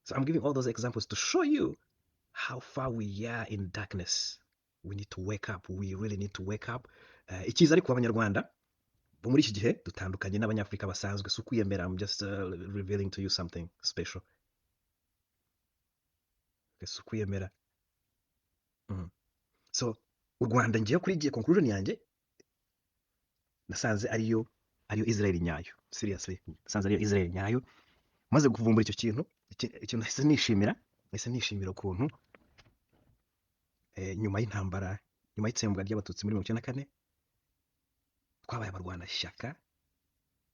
So I'm giving all those examples to show you how far we are in darkness. We need to wake up, we really need to wake up. Icyiza ariko, Abanyarwanda bo muri iki gihe dutandukanye n'Abanyafurika basanzwe. Si ukwiyemera, I'm just revealing to you something special. Si ukwiyemera. So u Rwanda, ngiye kuri igihe conclusion yanjye nasanze ariyo Ariyo Israel nyayo. Seriously, nasanze ariyo Israel nyayo. Maze kuvumbura icyo kintu, ikintu nahise nishimira ukuntu nyuma y'intambara, nyuma y'itsembwa ry'Abatutsi muri 94, twabaye abarwanashyaka,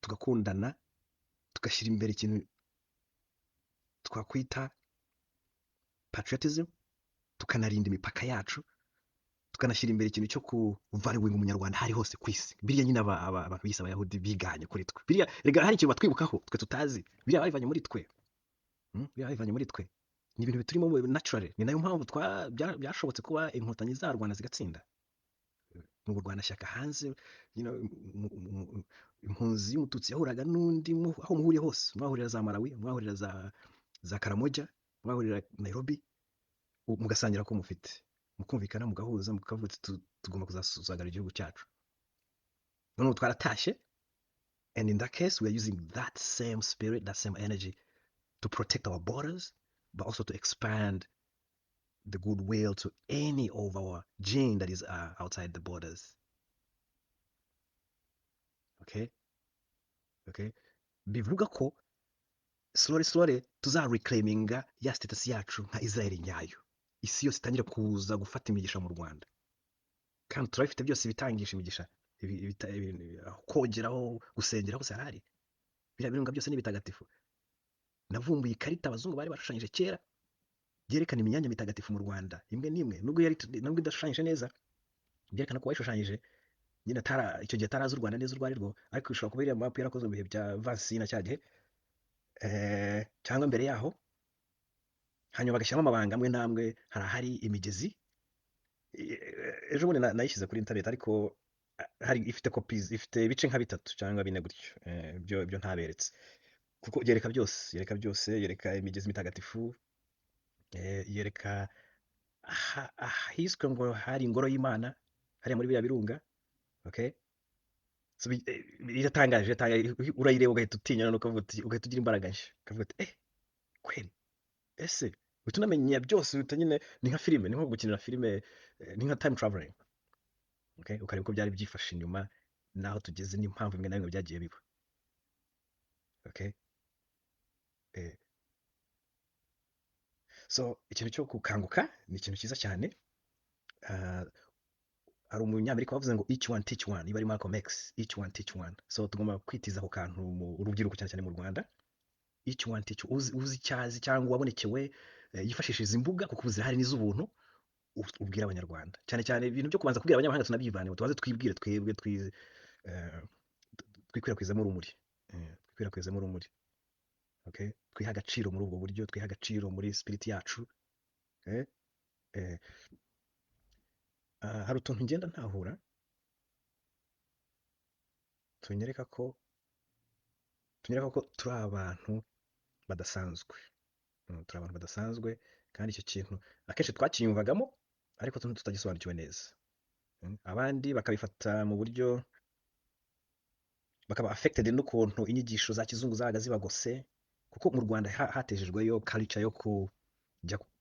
tugakundana, tugashyira imbere ikintu twakwita patriotism, tukanarinda imipaka yacu, tukanashyira imbere ikintu cyo kuvaluinga Umunyarwanda aho ari hose ku isi. Biriya nyine abantu bise Abayahudi biganye kuri twe. Biriya rega hari ikintu batwibukaho twe tutazi. Biriya babivanye muri twe. Biriya babivanye muri twe, ni ibintu biturimo naturally. Ni nayo mpamvu byashobotse kuba Inkotanyi zarwana zigatsinda mu burwanashyaka hanze. Impunzi y'Umututsi yahuraga n'undi aho muhuriye hose, mwahurira za Malawi, mwahurira za Karamoja, mwahurira Nairobi, mugasangira ko mufite, mukumvikana, mugahuza, mukavuga uti: "Tugomba kuzasagara igihugu cyacu." None ubu twaratashye, and in that case we are using that same spirit, that same energy to protect our borders, but also to expand the goodwill to any of our gene that is outside the borders. Okay, bivuga ko slowly slowly tuzareclaiminga ya status yacu nka Israel nyayo, isi yose itangire kuza gufata imigisha mu Rwanda. Kandi turabifite byose bitangisha imigisha, aho kogeraho, gusengera hose harahari. Biriya birunga byose ni bitagatifu. Navumbuye ikarita abazungu bari bashushanyije kera byerekana imyanya mitagatifu mu Rwanda imwe n'imwe, nubwo idashushanyije neza, byerekana ko uwayishushanyije nyine atara icyo gihe atarazi u Rwanda neza urwo ari rwo. Ariko ishobora kuba iriya map yarakozwe mu bihe bya Vansina cya gihe, cyangwa mbere yaho, hanyuma bagashyiramo amabanga amwe n'amwe. Hari ahari imigezi. Ejo bundi nayishyize kuri internet, ariko hari ifite copies, ifite ibice nka bitatu cyangwa bine gutyo. Byo ntaberetse kuko yereka byose, yereka byose, yereka imigezi mitagatifu, yereka ahiswe ngo hari ingoro y'Imana hariya muri biriya birunga. Okay, so iratangaje, iratangaje. Urayireba ugahita utinya, noneho ukavuga uti, ugahita ugira imbaraga nshya, ukavuga uti: "Eh, kweli ese?" Uhita unamenya byose, uhita nyine, ni nka filime, ni nko gukinira filime, ni nka time traveling. Okay, ukareba uko byari byifashe inyuma n'aho tugeze n'impamvu bimwe na bimwe byagiye biba. Okay, so ikintu cyo gukanguka ni ikintu cyiza cyane. Ah, hari Umunyamerika wavuze ngo "Each one teach one", niba ari Malcolm X, "Each one teach one". So tugomba kwitiza ako kantu mu rubyiruko, cyane cyane mu Rwanda. Each one teach, uzi icyo azi cyangwa wabonekewe, yifashishije izi mbuga kuko ubu zirahari n'iz'ubuntu, ubwira Abanyarwanda cyane cyane. Ibintu byo kubanza kubwira abanyamahanga tunabyivane, tubanze twibwire twebwe, twikwirakwizemo urumuri, twikwirakwizemo urumuri. Okay, twiha agaciro muri ubwo buryo, twiha agaciro muri spirit yacu. Hari utuntu ngenda ntahura tunyereka ko turi abantu badasanzwe. Turi abantu badasanzwe, kandi icyo kintu akenshi twakiyumvagamo ariko tutagisobanukiwe neza. Abandi bakabifata mu buryo bakaba affected n'ukuntu inyigisho za kizungu zabaga zibagose, kuko mu Rwanda hatejejweyo culture yo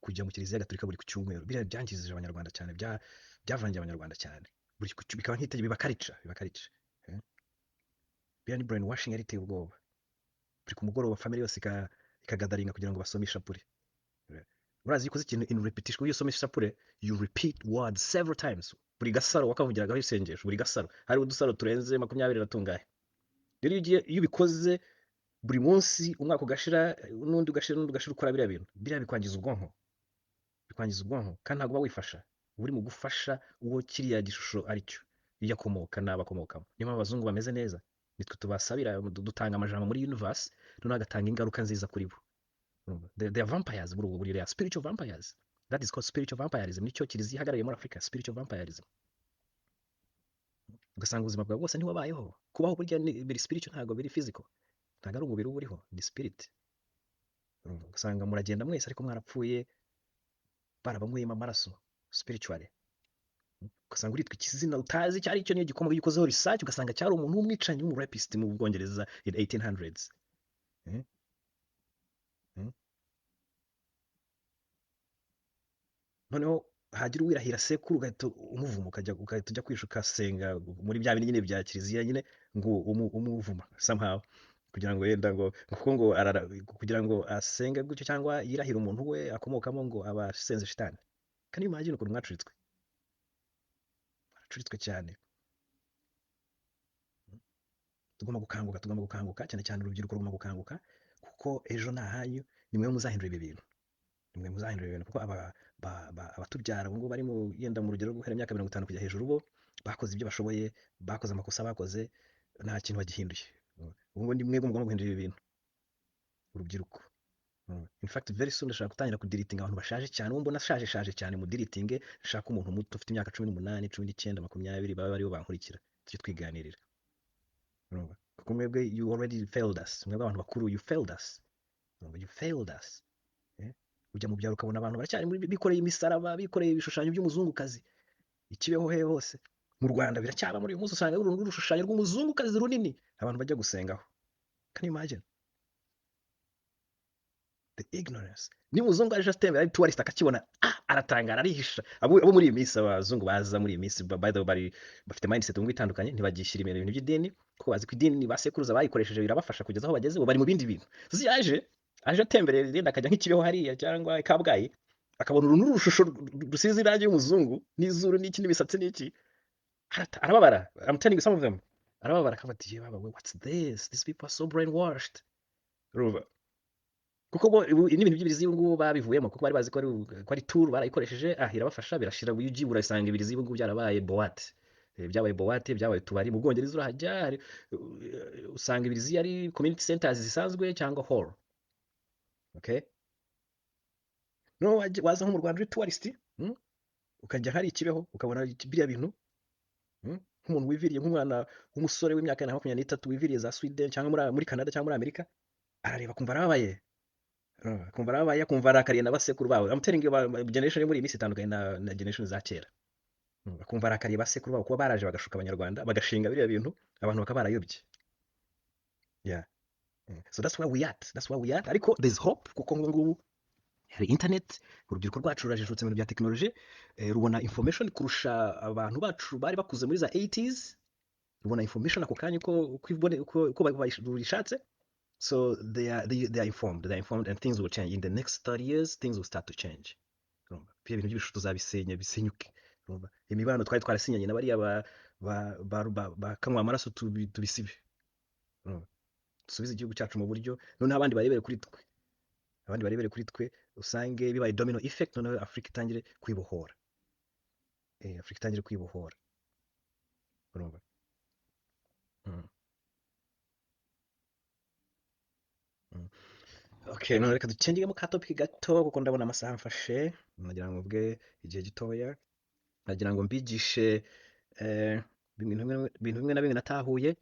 kujya mu Kiliziya Gatolika buri ku cyumweru. Biriya byangizije Abanyarwanda cyane, byavangiye Abanyarwanda cyane. Buri bikaba nk'itegeko, biba culture, biba culture. Biriya ni brainwashing yari iteye ubwoba. Buri ku mugoroba family yose ikagatheringa kugira ngo basome ishapure. Urazi iyo ukoze ikintu in repetition, iyo usoma ishapure, you repeat words several times. Buri gasaro wakavugiragaho isengesho, buri gasaro, hari udusaro turenze 20 na tungahe. Rero iyo ugiye, iyo ubikoze buri munsi, umwaka ugashira, n'undi ugashira, n'undi ugashira, ukora biriya bintu, biriya bikwangiza ubwonko, bikwangiza ubwonko. Kandi ntabwo uba wifasha, uba uri mu gufasha uwo kiriya gishusho ari cyo, iyo akomoka n'abo akomokamo. Niyo mpamvu abazungu bameze neza, nitwe tubasabira, dutanga amajambo muri universe, noneho agatanga ingaruka nziza kuri bo. Urumva? They are vampires muri ubwo buryo, they are spiritual vampires. That is called spiritual vampirism. Nicyo Kiliziya ihagarariye muri Afurika, spiritual vampirism. Ugasanga ubuzima bwawe bwose ntiwabayeho. Kubaho burya biri spiritual, ntabwo biri physical, ntabwo ari umubiri uba uriho, ni spirit. Urumva? Ugasanga muragenda mwese ariko mwarapfuye, barabanyweyemo amaraso spiritually. Ugasanga uritwa ikizina utazi icyo ari cyo, niyo gikombe. Iyo ukozeho research ugasanga cyari umuntu w'umwicanyi, w'umurapist mu Bwongereza in 1800s. Eh? Noneho Hagira uwirahira sekuru, ugahita umuvuma, ukajya ugahita ujya kwisha, ukasenga muri bya bindi nyine bya kiliziya nyine, ngo umuvuma somehow, kugira ngo yenda ngo kuko ngo arara, kugira ngo asenge gutyo cyangwa yirahire umuntu we akomokamo, ngo aba asenze shitani. Can you imagine ukuntu mwacuritswe? Mwacuritswe cyane. Tugomba gukanguka, tugomba gukanguka cyane cyane urubyiruko rugomba gukanguka, kuko ejo ni ahanyu. Ni mwe muzahindura ibi bintu, ni mwe muzahindura ibi bintu, kuko abatubyara ubu ngubu bari mu yenda mu rugero rwo guhera imyaka 50 kujya hejuru, bo bakoze ibyo bashoboye, bakoze amakosa bakoze, nta kintu bagihinduye. Ubu ngubu ni mwebwe mugomba guhindura ibi bintu, urubyiruko. In fact, very soon ndashaka gutangira kudeletinga abantu bashaje cyane. Uwo mbona ashaje shaje cyane mu deletinge, nshaka umuntu muto ufite imyaka 18, 19, 20, babe aribo bankurikira, tujye twiganirira. Urumva? Kuko mwebwe, you already failed us. Mwebwe abantu bakuru, you failed us. Urumva? You failed us. Eh? Ujya mu byaro ukabona abantu baracyari muri bikoreye imisaraba, bikoreye ibishushanyo by'umuzungukazi ikibeho he hose mu Rwanda biracyaba. Muri uyu munsi usanga uru urushushanyo rw'umuzungukazi runini abantu bajya gusengaho. Can you imagine the ignorance? Niba umuzungu aje atembera ari tourist akakibona, ah, aratangara, arihisha. Abo muri iyi minsi, abazungu baza muri iyi minsi, by the way, bari bafite mindset ubu ngubu itandukanye. Ntibagishyira imbere ibintu by'idini, kuko bazi ko idini ba sekuruza bayikoresheje birabafasha kugeza aho bageze. Ubu bari mu bindi bintu. Yaje aje atemberera irindi, akajya nk'ikibeho hariya cyangwa i Kabgayi, akabona uru n'urushusho rusize irangi y'umuzungu n'izuru n'iki n'imisatsi n'iki, arababara. I'm telling you, some of them arababara, akavuga ati: "Yewe baba we, what's this? These people are so brainwashed." Urumva? Kuko bo ubu n'ibintu by'ibiriziya ubu ngubu babivuyemo, kuko bari bazi ko ari tool, barayikoresheje, ah, irabafasha, birashira. Iyo ugiye urasanga ibiriziya ubu ngubu byarabaye boîte. Byabaye boîte, byabaye utubari. Mu Bwongereza urahajya, usanga ibiriziya ari community centers zisanzwe cyangwa hall. Okay, no waza nko mu Rwanda uri tourist, Ukajya hari ikibeho, ukabona biriya bintu, Nk'umuntu wiviriye, nk'umwana w'umusore w'imyaka nka 23 wiviriye za Sweden cyangwa muri Canada cyangwa muri Amerika, arareba akumva arababaye. Akumva arababaye, akumva arakariye na basekuru babo. I'm telling you, generation yo muri iyi minsi itandukanye na generation za kera. Akumva arakariye basekuru babo kuba baraje bagashuka Abanyarwanda, bagashinga biriya bintu, abantu bakaba barayobye. Yeah. So that's where we at, that's where we at. Ariko there's hope, kuko ngubu ngubu hari internet, urubyiruko rwacu rurajijutse mu bintu bya tekinoloji, rubona information kurusha abantu bacu bari bakuze muri za 80s. Rubona information ako kanya uko rubishatse. So they are informed, they are informed, and things will change in the next 30 years. Things will start to change. Urumva? Ibyo bintu by'ibishusho tuzabisenya bisenyuke. Urumva? Imibano twari twarasinyanye na bariya ba kanywa amaraso, tubisibe. Urumva? Dusubize igihugu cyacu mu buryo, noneho abandi barebere kuri twe, abandi barebere kuri twe, usange bibaye domino effect, noneho Afurika itangire kwibohora. Afurika itangire kwibohora. Urumva? Okay, none reka ducengemo ka topic gato, kuko ndabona amasaha amfashe. Nagira ngo mvuge igihe gitoya, nagira ngo mbigishe ibintu bimwe na bimwe natahuye.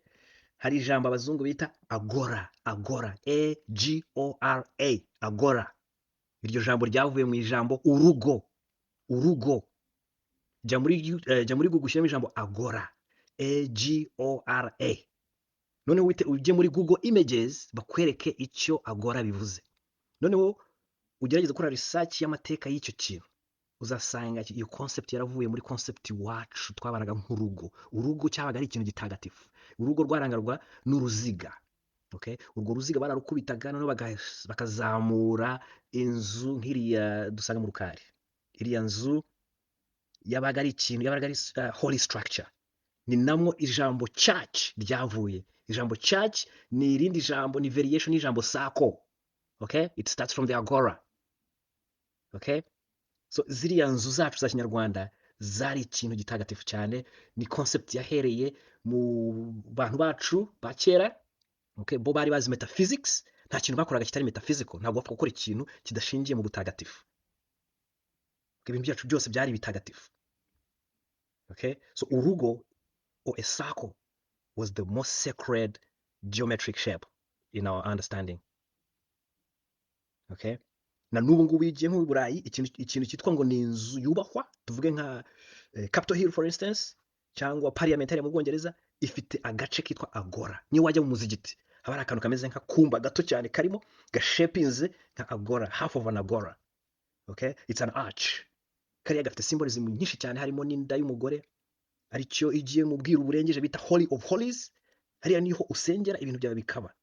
Hari ijambo abazungu bita agora, agora, A G O R A, agora. Iryo jambo ryavuye mu ijambo urugo, urugo. Jya muri Google ushyiremo ijambo agora, A G O R A, noneho ujye muri Google Images bakwereke icyo agora bivuze. Noneho ugerageze gukora research y'amateka y'icyo kintu, uzasanga iyo concept yaravuye muri concept iwacu twabaraga nk'urugo. Urugo cyabaga ari ikintu gitagatifu. Urugo rwarangarwa n'uruziga. Okay? Urwo ruziga bararukubitaga, noneho bakazamura inzu nk'iriya dusanga mu rukari. Iriya nzu yabaga ari ikintu, yabaga ari holy structure. Ni namwo ijambo church ryavuye. Ijambo church ni irindi jambo, ni variation y'ijambo circle. Okay? It starts from the agora. Okay? So ziriya nzu zacu za kinyarwanda zari ikintu gitagatifu cyane. Ni concept yahereye mu bantu bacu ba kera. Okay? Bo bari bazi metaphysics, nta kintu bakoraga kitari metaphysical. Ntabwo bapfa gukora ikintu kidashingiye mu butagatifu. Okay? Ibintu byacu byose byari bitagatifu. Okay? So urugo or a circle was the most sacred geometric shape in our understanding. Okay? Na n'ubu ngubu iyo ugiye nko mu Burayi, ikintu cyitwa ngo ni inzu yubahwa, tuvuge nka Capitol Hill for instance, cyangwa Parliament hariya mu Bwongereza, ifite agace kitwa agora. Niyo wajya mu muzigiti, haba hari akantu kameze nk'akumba gato cyane karimo gashepinze nka agora, half of an agora. Okay? It's an arch. Kariya gafite symbolism nyinshi cyane, harimo n'inda y'umugore, aricyo igiye mu bwiru burengeje bita holy of holies. Hariya niho usengera ibintu byawe bikaba.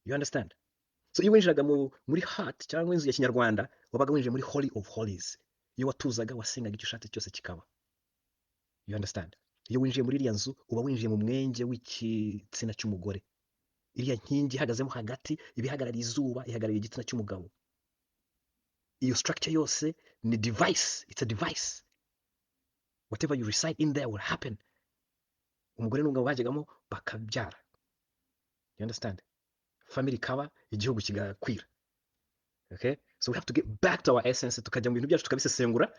You understand? So iyo winjiraga muri hut cyangwa inzu ya kinyarwanda, wabaga winjiye muri holy of holies. Iyo watuzaga, wasengaga icyo ushatse cyose kikaba. You understand? Iyo winjiye muri iriya nzu, uba winjiye mu mwenge w'igitsina cy'umugore. Iriya nkingi ihagazemo hagati iba ihagarariye izuba, ihagarariye igitsina cy'umugabo. Iyo structure yose ni device, it's a device. Whatever you recite in there will happen. Umugore n'umugabo bajyagamo bakabyara. You understand? Family ikaba, igihugu kigakwira. Okay, so we have to get back to our essence, tukajya mu bintu byacu tukabisesengura,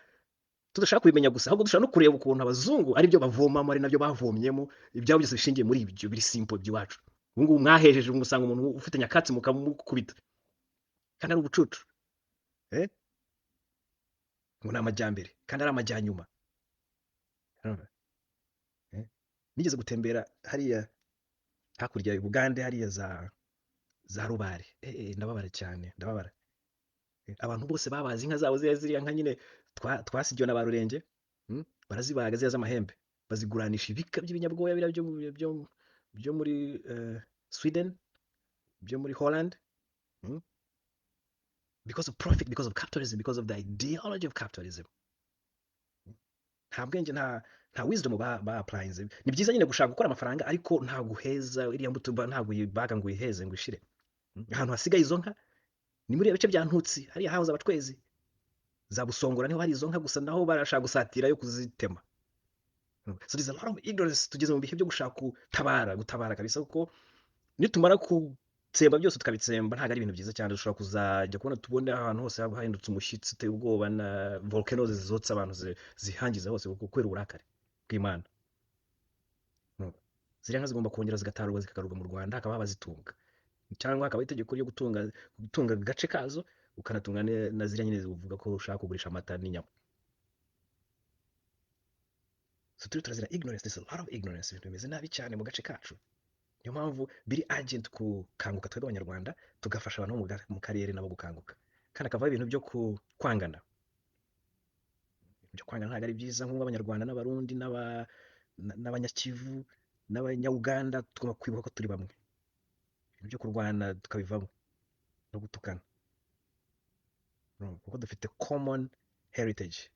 tudashaka kubimenya gusa, ahubwo dushaka no kureba ukuntu abazungu ari byo bavomamo, ari nabyo bavomyemo. Ibyabo byose bishingiye muri ibyo biri simple by'iwacu. Ubu ngubu mwahejeje, umusanga umuntu ufite nyakatsi mukamukubita kandi ari ubucucu, eh? Ngo ni amajyambere kandi ari amajyanyuma. Urumva? Eh? Nigeze gutembera hariya hakurya ya Bugande, hariya za Rubare, ndababara cyane, ndababara. Abantu bose babaze inka zabo, ziriya nka nyine twasigiwe na ba Rurenge, Barazibaga ziriya z'amahembe, baziguranisha ibika by'ibinyabwoya biriya byo muri Sweden, byo muri Holland, Because of profit, because of capitalism, because of the ideology of capitalism. Nta bwenge, nta wisdom ba applying. Ni byiza nyine gushaka gukora amafaranga, ariko nta guheza iriya mbuto, ntabwo uyibaga ngo uyiheze ngo ishire. Ahantu hasigaye izo nka ni muri bice bya Ntutsi, hariya hahoze abacwezi, za Busongora, niho hari izo nka gusa, naho barashaka gusatira yo kuzitema. So there's a lot of ignorance. Tugeze mu bihe byo gushaka gutabara kabisa, kuko nitumara gutsemba byose tukabitsemba, ntabwo ari ibintu byiza cyane. Dushobora kuzajya kubona tubone ahantu hose haba hahindutse umushyitsi uteye ubwoba, na volcanoes zotsa abantu, zihangiza hose kuko kubera uburakari bw'Imana. Ziriya nka zigomba kongera zigatarurwa, zikagarurwa mu Rwanda, hakaba abazitunga, cyangwa hakaba itegeko ryo gutunga agace kazo, ukanatunga na ziriya nyine uvuga ko ushaka kugurisha amata n'inyama. So turi turazira ignorance. There's a lot of ignorance. Ibintu bimeze nabi cyane mu gace kacu. Niyo mpamvu biri urgent gukanguka twebwe Abanyarwanda, tugafasha abantu bo mu karere nabo gukanguka, kandi akavaho ibintu byo kwangana. Ibintu byo kwangana ntabwo ari byiza. Nk'ubu Abanyarwanda n'Abarundi n'Abanyakivu n'Abanyauganda tugomba kwibuka ko turi bamwe. Ibintu byo kurwana tukabivamo, no gutukana. Kuko dufite common heritage,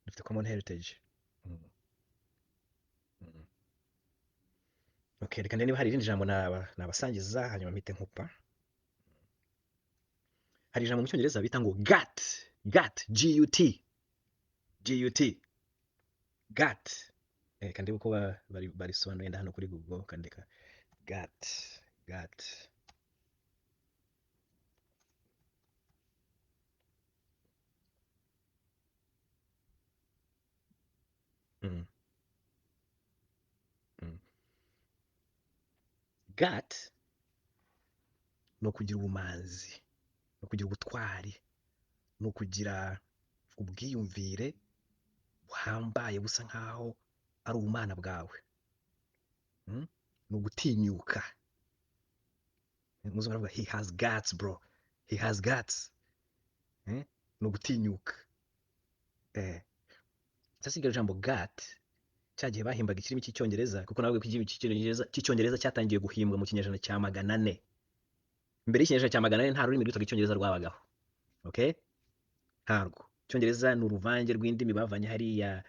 dufite common heritage. Okay, reka ndebe niba hari irindi jambo nabasangiza, hanyuma mpite nkupa. Hari ijambo mu Cyongereza bita ngo gut. Gut, G U T, G U T, gut. Reka ndebe uko barisobanuye hano kuri Google. Kandika gut, gut. Gut ni ukugira ubumanzi, ni ukugira ubutwari, ni ukugira ubwiyumvire buhambaye busa nkaho ari ubumana bwawe. Ni ugutinyuka. Muzungu aravuga he has guts, bro, he has guts. Ni ugutinyuka. Sasa iryo jambo gut, cya gihe bahimbaga ikirimi cy'Icyongereza, kuko nabwo ikirimi cy'Icyongereza cyatangiye guhimbwa mu kinyejana cya 400. Mbere y'ikinyejana cya 400 nta rurimi rwitwaga Icyongereza rwabagaho. Okay? Ntarwo. Icyongereza ni uruvange rw'indimi bavanye hariya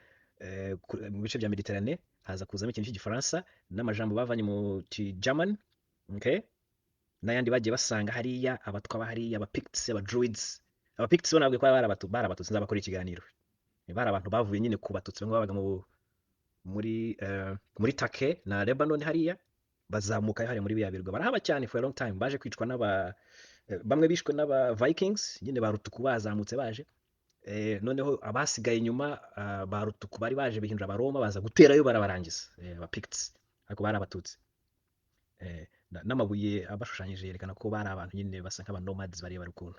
mu bice bya Mediterane, haza kuzamo ikintu cy'Igifaransa n'amajambo bavanye mu German, okay? N'ayandi bagiye basanga hariya, abatwa ba hariya, aba Picts, aba Druids. Aba Picts bo nabwo ko bari Abatutsi, nzabakora ikiganiro. Bari abantu bavuye nyine ku Batutsi, bamwe babaga muri Turkey na Lebanon hariya, bazamuka hariya muri biriya birwa, barahaba cyane for a long time. Baje kwicwa n'aba bamwe bishwe n'aba Vikings nyine ba Rutuku bazamutse baje. Noneho abasigaye inyuma, ba Rutuku bari baje bihindura Abaroma, baza guterayo barabarangiza, aba Picts, ariko bari Abatutsi. N'amabuye abashushanyije yerekana ko bari abantu nyine basa nk'aba nomads, barebare ukuntu,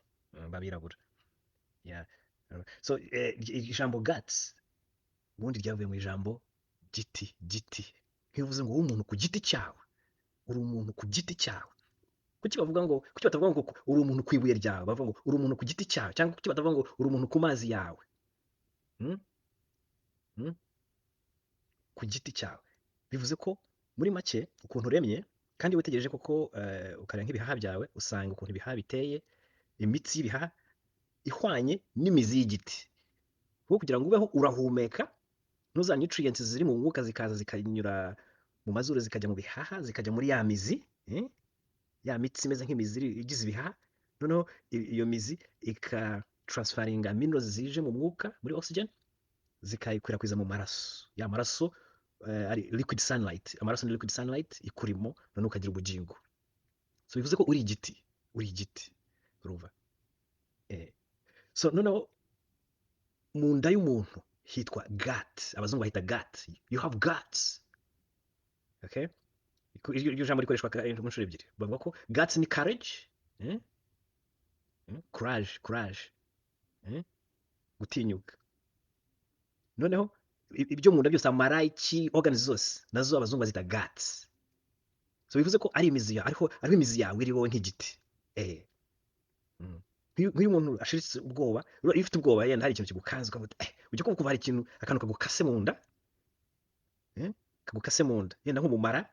b'abirabura. Yeah. So ijambo guts ubundi ryavuye mu ijambo giti. Giti nkivuze ngo wowe umuntu ku giti cyawe, uri umuntu ku giti cyawe. Kuki bavuga ngo, kuki batavuga ngo uri umuntu ku ibuye ryawe? Bavuga ngo uri umuntu ku giti cyawe. Cyangwa kuki batavuga ngo uri umuntu ku mazi yawe? Mm? Mm? Ku giti cyawe. Bivuze ko muri make ukuntu uremye, kandi witegereje koko, ukareba nk'ibihaha byawe, usanga ukuntu ibihaha biteye, imitsi y'ibihaha ihwanye n'imizi y'igiti. Kuko kugira ngo ubeho urahumeka, nuza nutrients ziri mu mwuka zikaza zikanyura mu mazuru, zikajya mu bihaha, zikajya muri ya mizi, eh? Ya mitsi imeze nk'imizi igize ibihaha. Noneho iyo mizi ika transferringa minerals zije mu mwuka muri oxygen, zikayikwirakwiza mu maraso. Ya maraso ari liquid sunlight, amaraso ni liquid sunlight ikurimo, noneho ukagira ubugingo. So bivuze ko uri igiti, uri igiti, urumva? So noneho mu nda y'umuntu hitwa gut, abazungu bahita gut. You have guts, okay? Iryo jambo rikoreshwa inshuro ebyiri. Bavuga ko guts ni courage, eh? Courage, courage, eh? Gutinyuka. Noneho ibyo mu nda byose, amara, iki, organs zose, nazo abazungu bazita guts. So bivuze ko ari imizi yawe, ariho imizi yawe iri, wowe nk'igiti. Nk'iyo umuntu ashiritse ubwoba, iyo ufite ubwoba, yenda hari ikintu kigukanze, ukavuga uti, ujya kumva hari ikintu, akantu kagukase mu nda, kagukase mu nda, yenda nko mu mara,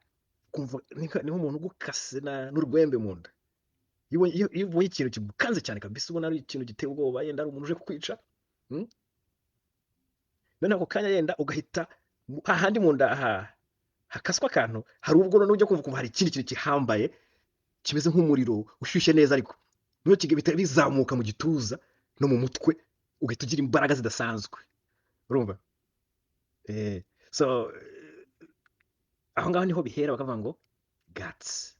ukumva ni nk'umuntu ugukase n'urwembe mu nda. Iyo ubonye ikintu kigukanze cyane kabisa, ubona ari ikintu giteye ubwoba, yenda ari umuntu uje kukwica, Noneho ako kanya yenda ugahita hahandi mu nda hakaswa akantu, hari ubwo noneho ujya kumva ukumva hari ikindi kintu gihambaye kimeze nk'umuriro ushyushye neza, ariko noneho kigahita bizamuka mu gituza no mu mutwe, ugahita ugira imbaraga zidasanzwe, urumva? So aho ngaho niho bihera bakavuga ngo guts,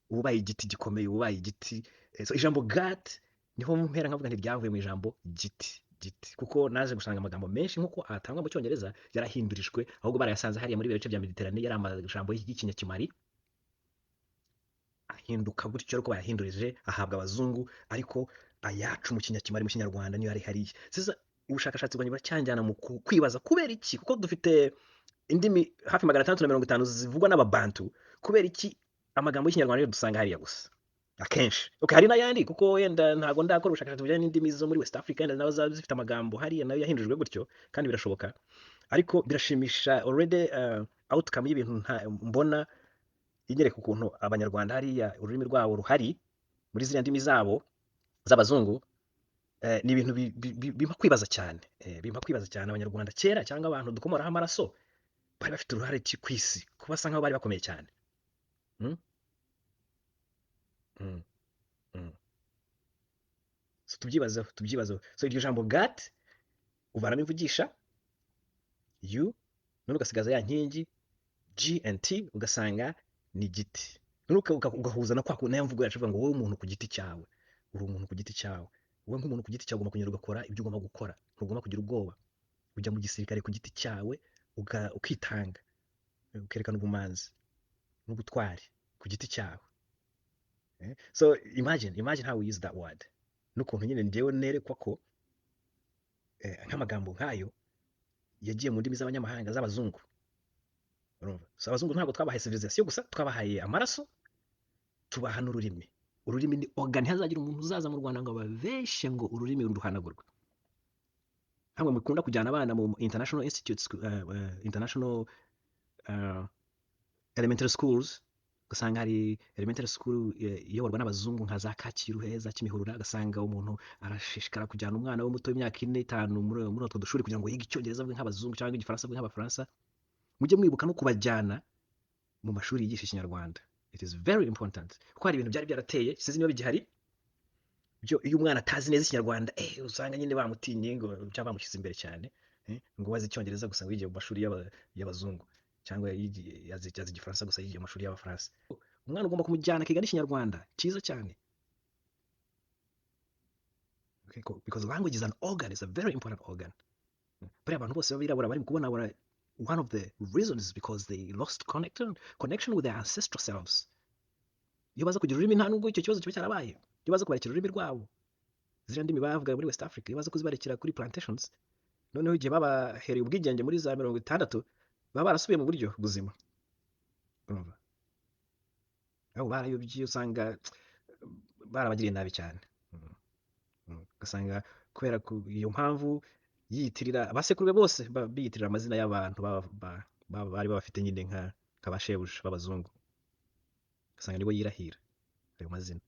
uba ubaye igiti gikomeye, uba ubaye igiti. So ijambo gut niho mpera nkavuga nti ryavuye mu ijambo giti, giti, kuko naje gusanga amagambo menshi nk'uko atangwa mu Cyongereza yarahindurijwe, ahubwo barayasanze hariya muri bice bya Mediterane, yari amajambo y'ikinyakimari, ahinduka gutyo, ariko bayahindurije ahabwa abazungu, ariko ayacu mu kinyakimari, mu Kinyarwanda, niyo yari hariya. Sasa ubushakashatsi bwanjye buracyanjyana mu kwibaza kubera iki, kuko dufite indimi hafi 650 zivugwa n'ababantu, kubera iki amagambo y'Ikinyarwanda ariyo dusanga hariya gusa akenshi? Okay, hari n'ayandi, kuko wenda ntabwo ndakora ubushakashatsi bujyanye n'indimi zo muri West Africa, wenda nazo zaba zifite amagambo hariya nayo yahindurijwe gutyo, kandi birashoboka. Ariko birashimisha already, outcome y'ibintu mbona inyereka ukuntu Abanyarwanda hariya ururimi rwabo ruhari muri ziriya ndimi zabo z'abazungu. Ni ibintu bimpa kwibaza cyane, bimpa kwibaza cyane. Abanyarwanda kera, cyangwa abantu dukomoraho amaraso, bari bafite uruhare ki ku isi, kuba basa nkaho bari bakomeye cyane? So tubyibazeho, tubyibazeho. So iryo jambo gut, uvanamo imvugisha u, none ugasigaza ya nkingi G and T, ugasanga ni giti. None ugahuza na kwa nayo mvugo yacu ivuga ngo wowe umuntu ku giti cyawe, uri umuntu ku giti cyawe. Wowe nk'umuntu ku giti cyawe ugomba kugenda ugakora ibyo ugomba gukora, ntugomba kugira ubwoba. Ujya mu gisirikare ku giti cyawe, ukitanga, ukerekana ubumanzi n'ubutwari ku giti cyawe. So imagine how we use that word, n'ukuntu nyine njyewe nerekwa ko nk'amagambo nk'ayo yagiye mu ndimi z'abanyamahanga, z'abazungu, urumva? So abazungu ntabwo twabahaye civilisation gusa, twabahaye amaraso, tubaha n'ururimi. Ururimi ni organ. Ntihazagira umuntu uzaza mu Rwanda ngo ababeshe ngo ururimi ruhanagurwe. Hamwe mukunda kujyana abana mu international institutes, international elementary schools, ugasanga hari elementary school iyoborwa n'abazungu nka za Kacyiru, heza Kimihurura, ugasanga umuntu arashishikara kujyana umwana we muto w'imyaka 4, 5 muri utwo dushuri kugira ngo yige Icyongereza avuge nk'abazungu cyangwa Igifaransa avuge nk'Abafaransa. Mujye mwibuka no kubajyana mu mashuri yigisha Ikinyarwanda. It is very important, kuko hari ibintu byari byarateye, sinzi niba bigihari, byo iyo umwana atazi neza Ikinyarwanda, usanga nyine bamutinye ngo cyangwa bamushyize imbere cyane, ngo wazi Icyongereza gusa, ngo yigiye mu mashuri y'abazungu, cyangwa azi Igifaransa gusa, yigiye mu mashuri y'Abafaransa. Umwana ugomba kumujyana akiga n'Ikinyarwanda cyiza cyane. Okay, because language is an organ, it's a very important organ. Bariya abantu bose b'abirabura bari kubona, one of the reasons is because they lost connection with their ancestral selves. Iyo baza kugira ururimi, nta nubwo icyo kibazo kiba cyarabaye. Iyo baza kubarekera ururimi rwabo, ziriya ndimi bavugaga muri West Africa, iyo baza kuzibarekera kuri plantations, noneho igihe babahereye ubwigenge muri za 60, baba barasubiye mu buryo buzima, urumva? Aho barayobye, usanga barabagiriye nabi cyane. Ugasanga kubera iyo mpamvu. Yiyitirira abasekuru be bose, biyitirira amazina y'abantu bari bafite nyine nka ba shebuja b'abazungu, ugasanga nibo yirahira ayo mazina.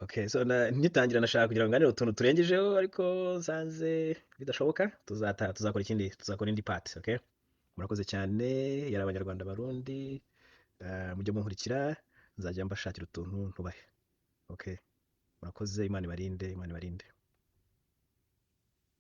Okay, so ngitangira nashaka kugira ngo nganire utuntu turengejeho, ariko nsanze bidashoboka. Tuzata tuzakora ikindi, tuzakora indi part. Okay, murakoze cyane. Yari Abanyarwanda, Barundi, mujye munkurikira, nzajya mbashakira utuntu ntubahe. Okay, murakoze, Imana ibarinde, Imana ibarinde.